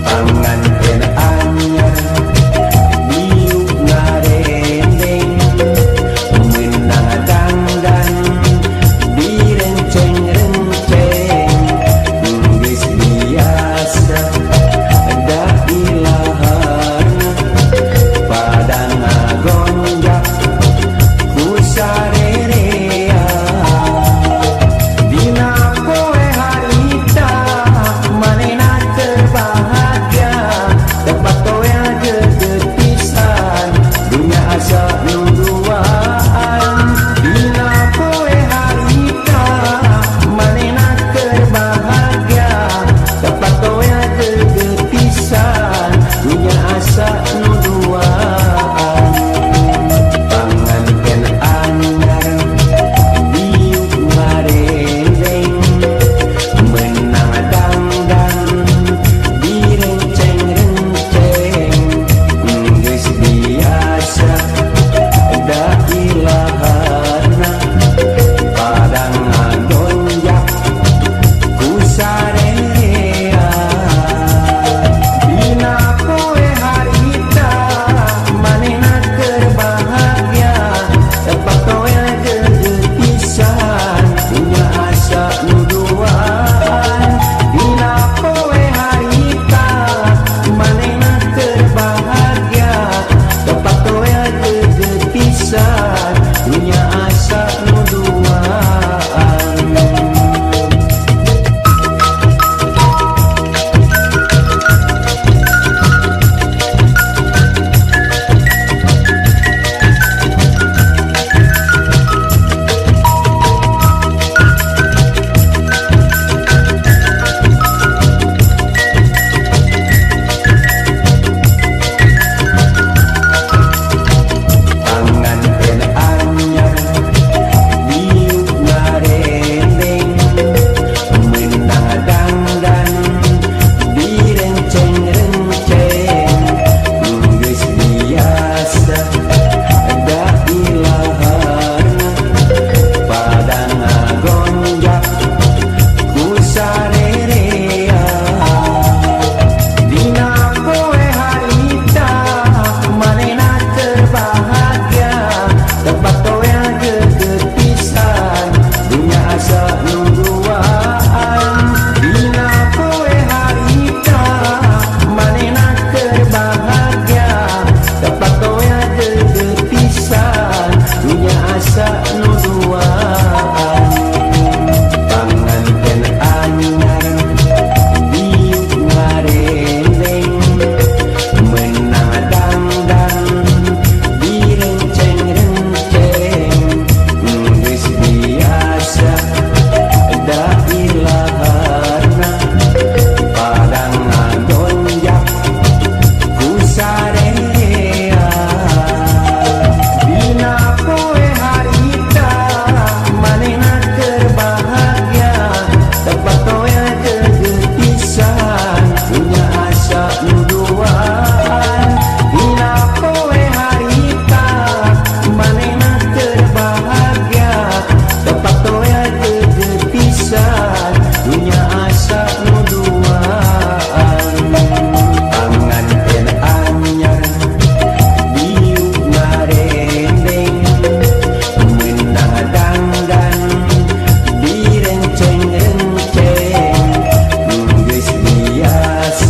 Panganten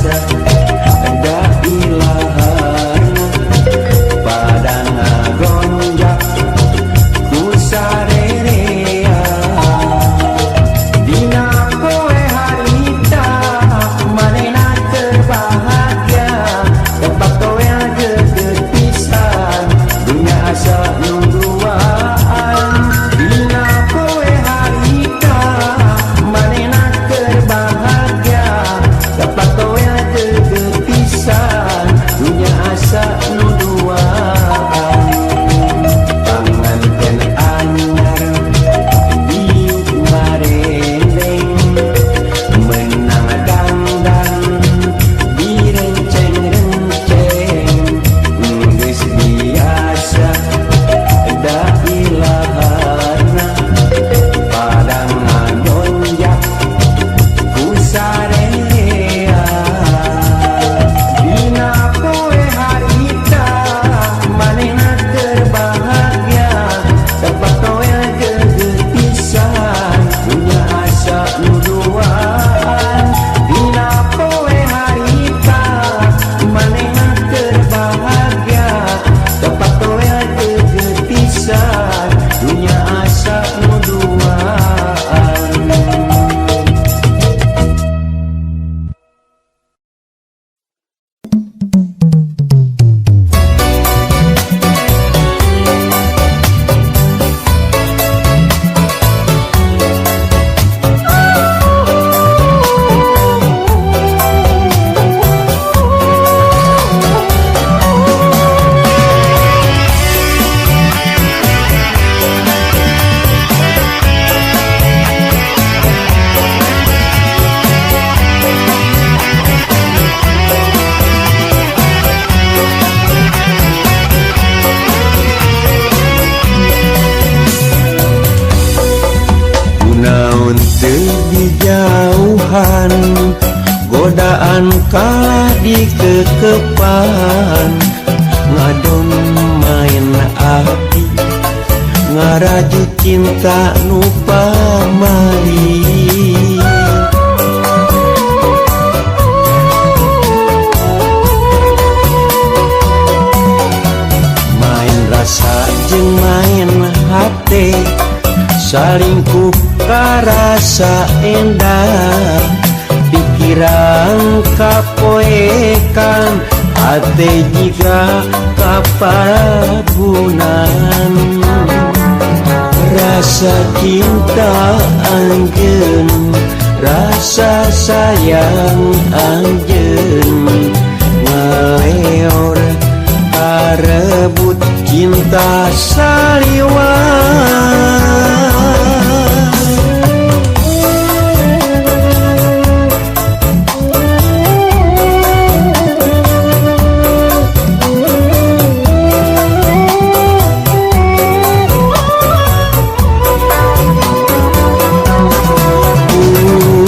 biasa da ilahana pada ngagonjak ku sarerea. Dina poe harita manehna keur bahagia, tempat toel geukeut pisan dunya asa nungguan. Dina poe harita manehna keur bahagia, tempat toel geukeut pisan dunya asa nungguan. Panganten anyar diuk marendeng, menang dangdang direnceng-renceng, geus biasa da ilahana pada ngagonjak ku sarerea. Dina poe harita manehna keur bahagia, tempat toel geugeut pisan dunya asa nu duaan. Dina poe harita manehna keur bahagia, tempat toel geugeut pisan dunya asa nu duaan. Kunaon teu dijauhan, godaan kalah dikekepan, ngadon main api ngaraju cinta nu pamali. Main rasa jeung main hate, salingkuh karasa endah, pikiran kapoekan hate jiga kaparabunan. Rasa cinta anjeun, rasa sayang anjeun, ngaleor karebut cinta saliwat.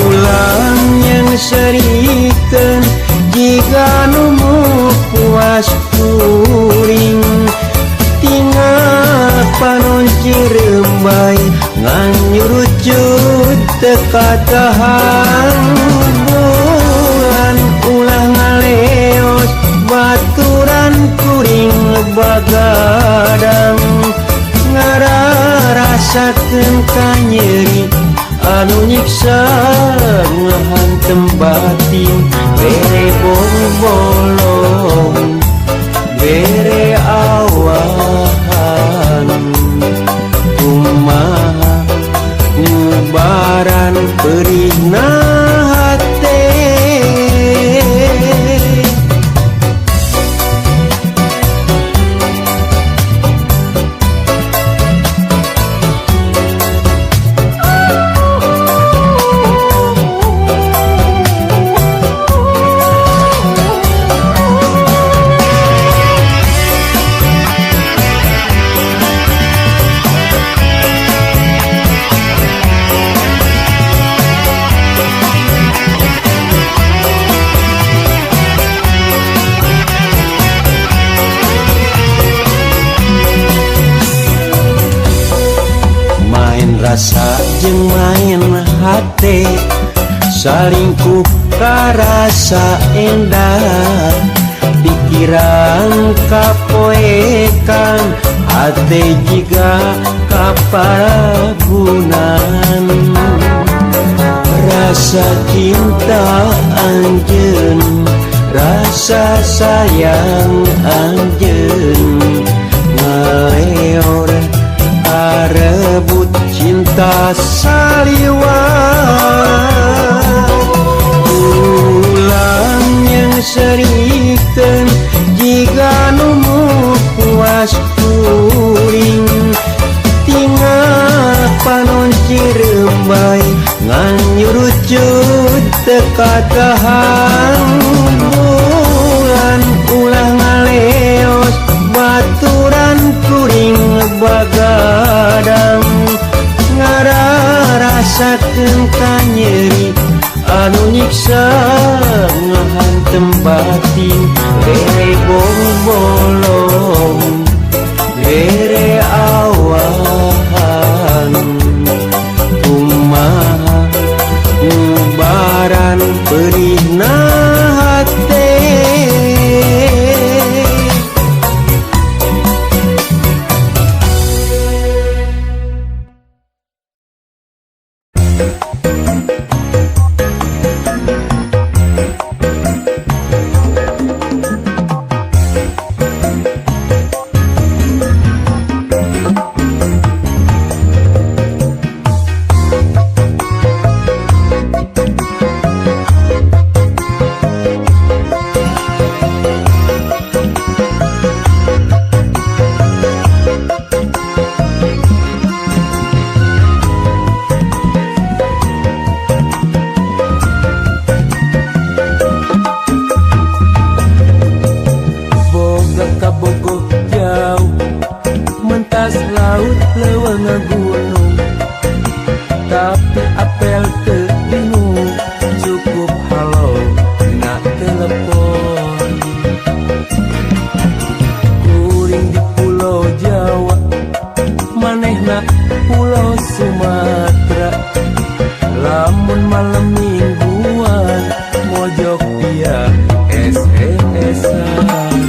Ulang yang serikeun jika nu puas kuring, tinggal panon cirembay ngan nyurucut teu katahan. Bulan ulah ngaleos baturan kuring bagadang, ngararasakeun kanyeri anu nyiksa ngahantem batin. Bere bolong bere awahan, kumaha ngubaran perihna hate. Main rasa jeung main hate, Salingkuh karasa endah, pikiran kapoekan, hate jiga kaparagunan. Rasa cinta anjeun, rasa sayang anjeun, ngaleor arebut cinta saliwat. Ulang yang serikeun jiga nu puas kuring, tinggal panon cirembay ngan nyurucut teu katahan. Bulan ulah ngaleos baturan kuring bagadang, ngararasakeun kanyeri anu nyiksa ngahantem batin. Bere bong-bolong bere awahan, kumaha ngubaran perihna hate. Boga kabogoh jauh, mentas laut leuweung gunung, tapi apel teu bingung, cukup halo dina telepon. Kuring di pulau Jawa, manehna pulau Sumatera, lamun malam mingguan mojok dia SMS-an.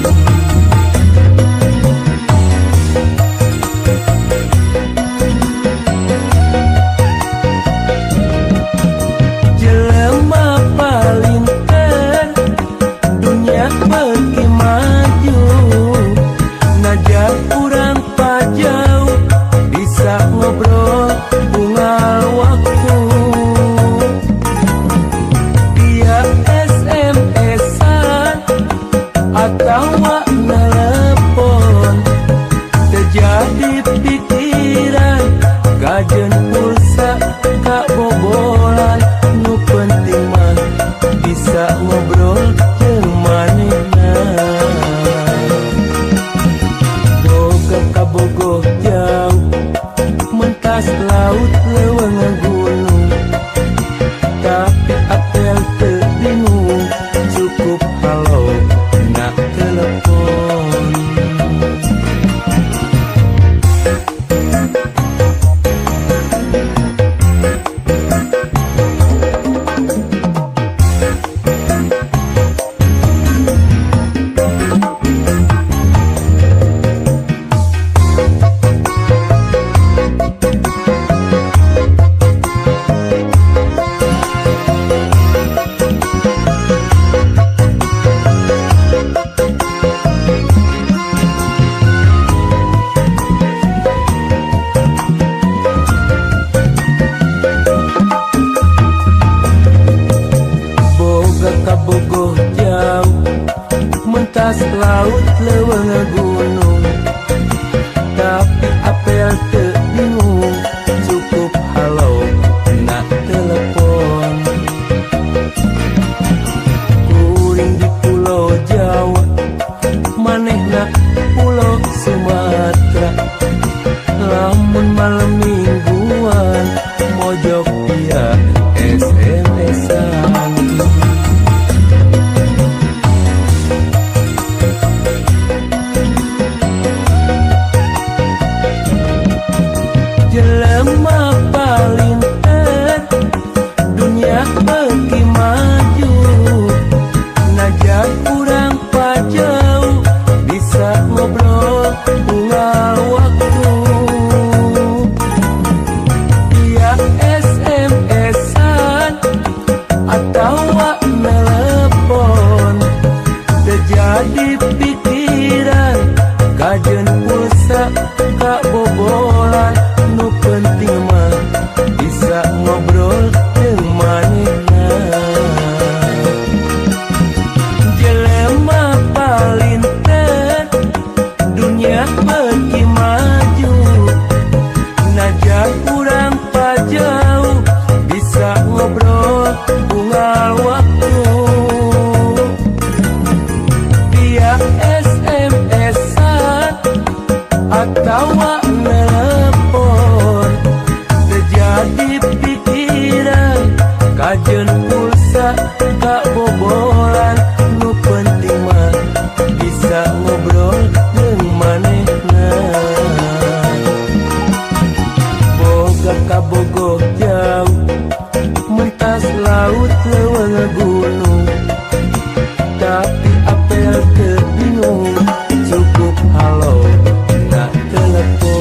Jelema palinter dunia beuki maju, najan urang pajauh bisa ngobrol unggal waktu. Dia SMS-an atawa nelepon, terjadi pikiran kajen pulsa kabobolan. Nu penting mah bisa ngobrol jeung manehna. Boga kabogoh jauh, mentas laut leuweung gunung, tapi apel teu bingung, cukup halo dina telepon. Boga kabogoh jauh, mentas laut leuweung gunung, tapi apel teu bingung, cukup halo dina telepon. Kuring di pulau Jawa, manehna pulau Sumatera, lamun malam mingguan mojok dia SMS-an. Jadi pikiran kajeun pulsa kabobolan nu penting mah bisa ngobrol jeung manehna. Jelema palinter dunia beuki maju najan urang pajauh bisa ngobrol unggal waktu. Via SMS-an atawa telepon terjadi pikiran kajeun pulsa kabobolan nu penting mah bisa ngobrol jeung manehna. Boga kabogoh jauh mentas laut leuweung gunung tapi apel teu bingung cukup halo dina telepon.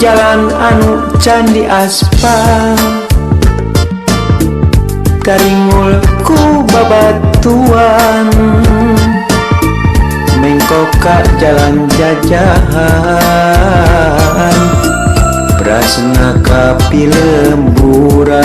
Jalan anu can diaspal karingul ku babatuan mengkok ka jalan jajahan brasna ka pilemburan.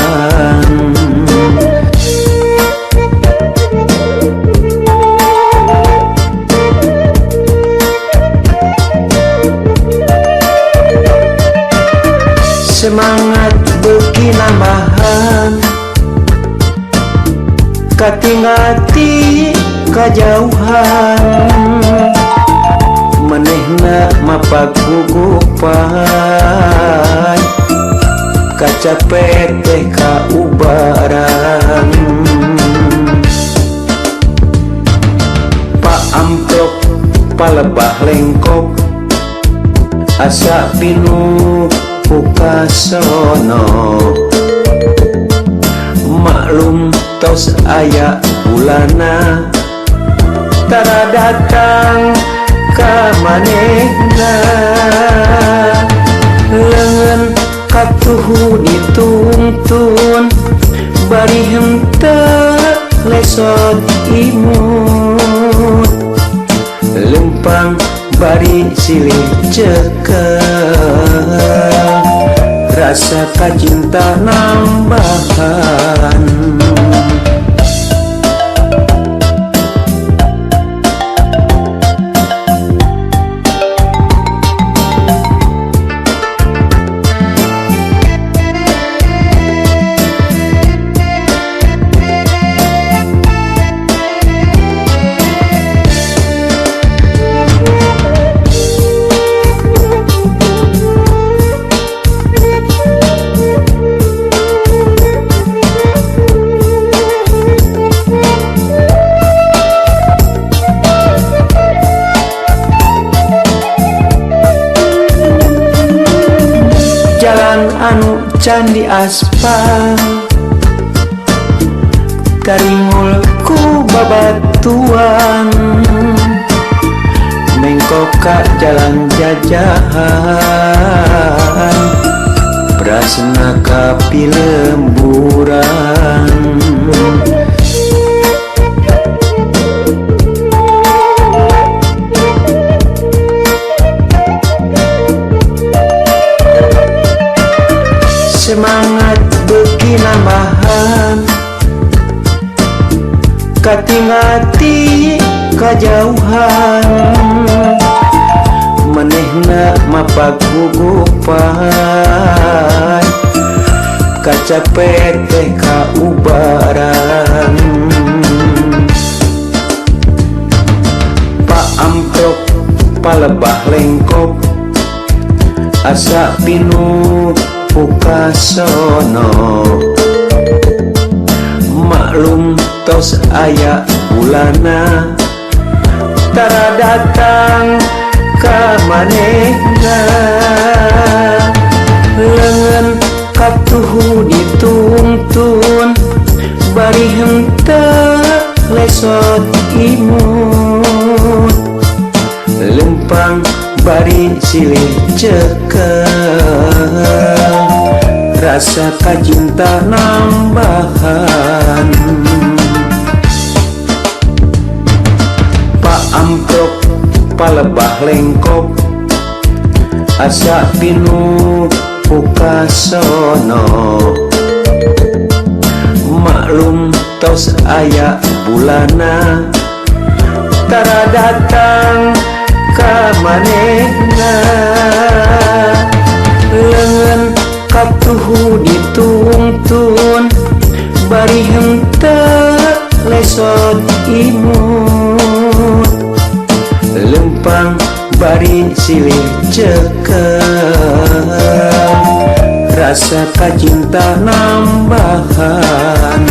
Semangat beuki nambahan katinggal ti kajauhan manehna mapak gugupan kacape teh kaubaran. Pak amplop palebah lengkok asa pinuh pukasono maklum tos aya bulana tara datang ka manehna. Leungeun katuhu dituntun bari henteu lesot imut lempang bari silih cekel rasa kacinta nambahan. Jalan anu can diaspal karingul ku babatuan mengkok ka jalan jajahan brasna ka pilemburan. Semangat beuki nambahan katinggal ti kajauhan manehna mapak gugupan kacape teh kaubaran. Pak Amprok palebah lengkop asa pinuh pukasono maklum tos aya bulana tara datang ka manehna leungeun katuhu dituntun bari henteu lesot imut lempang bari silih cekel rasa kacinta nambahan. Pak Amprok palebah lengkop asa pinuh pukasono maklum tos aya bulana tara datang ka manehna leungeun katuhu dituntun bari henteu lesot imut lempang bari silih cekel rasa kacinta nambahan.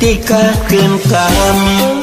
Tikahkeun kami.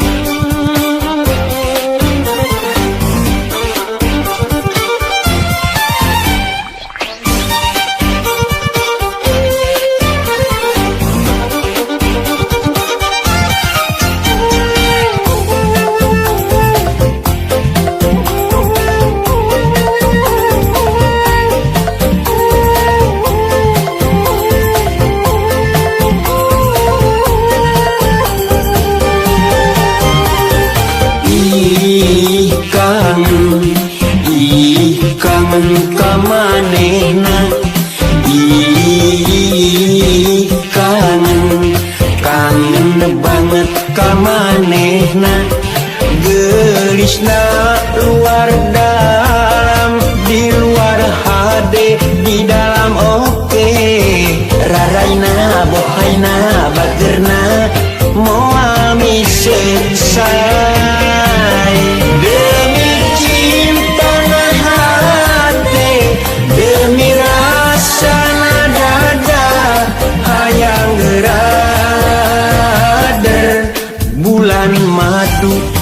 hade di dalam oke. Raraina bohaina bagerna moal misesai. Demi cinta na hate, demi rasa na dada, hayang gerader bulan madu.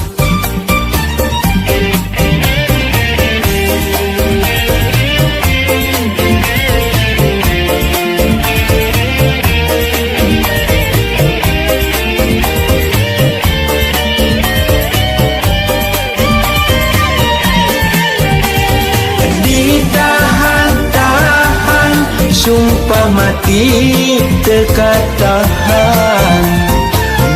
Ditahan-tahan, sumpah mati teka tahan.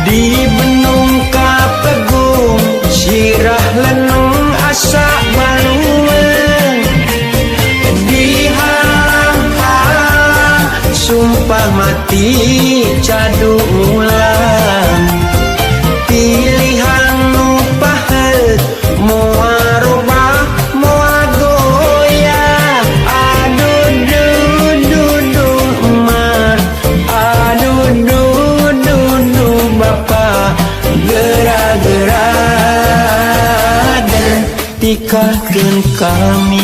Di benung kapegung, sirah lenung asa malueng. Dihalang-halang, sumpah mati cadu mulang. Pilihan nu pahet, moal robah moal goyah. Aduh duh duh duh emak, aduh duh duh duh bapak, gera-gera der tikahkeun kami.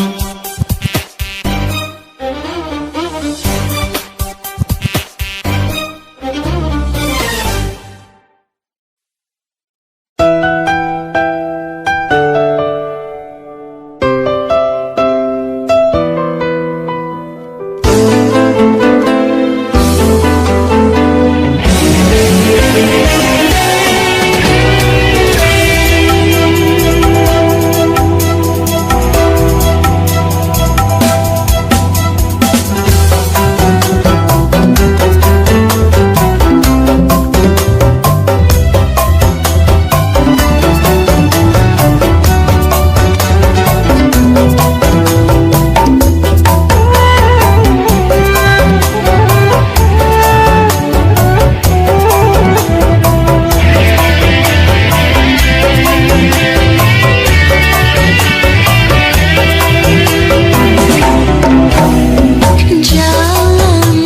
Jalan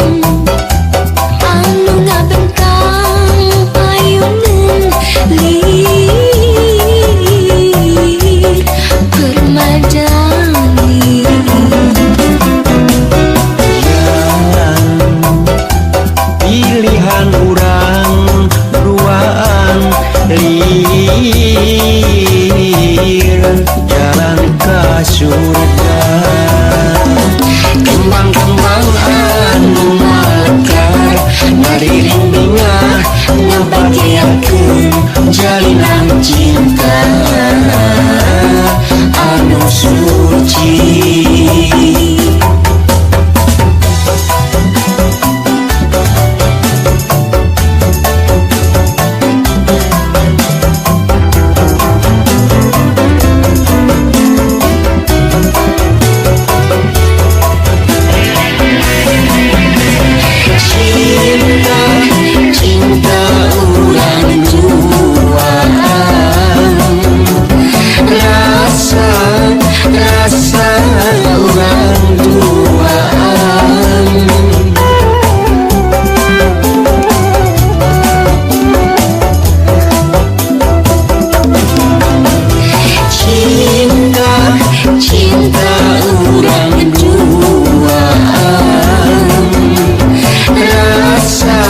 anu ngabentang payuneun lir permadani. Jalan pilihan urang duaan lir jalan ka surga. Kembang-kembang anu mekar ngariring bingah ngabagiakeun jalinan cinta anu suci. Cinta, cinta urang duaan, rasa, rasa urang duaan. Cinta, cinta urang duaan, rasa,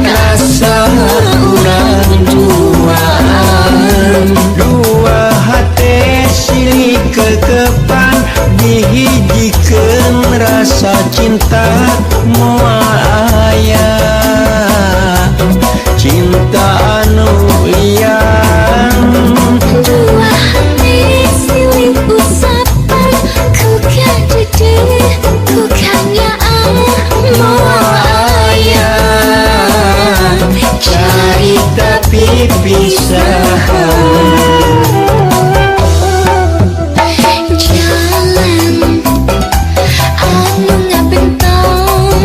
rasa urang duaan. Dua hate silih kekepan dihijikeun rasa cinta moal aya cinta anu lian. Dua hati silih usapan, ku kadede ku kanyaah moal aya Carita pipisahan. Jalan anu ngabentang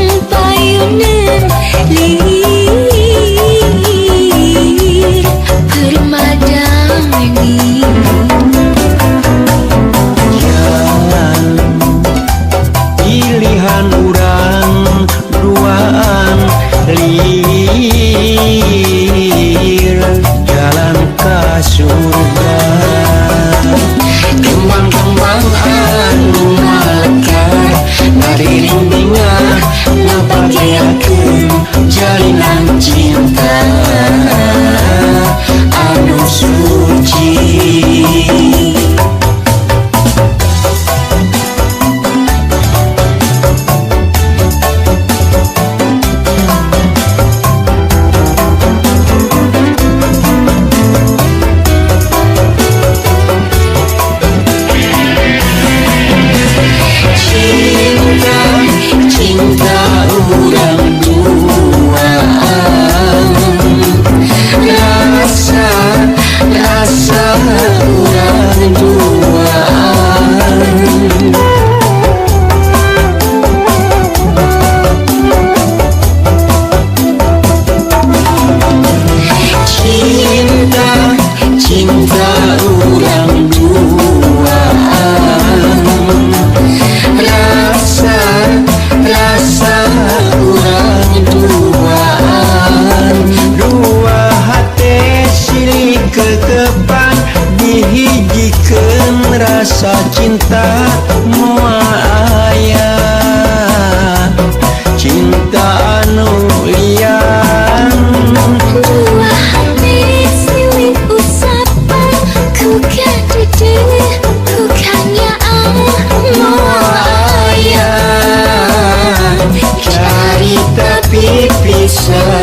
Sepi pisan.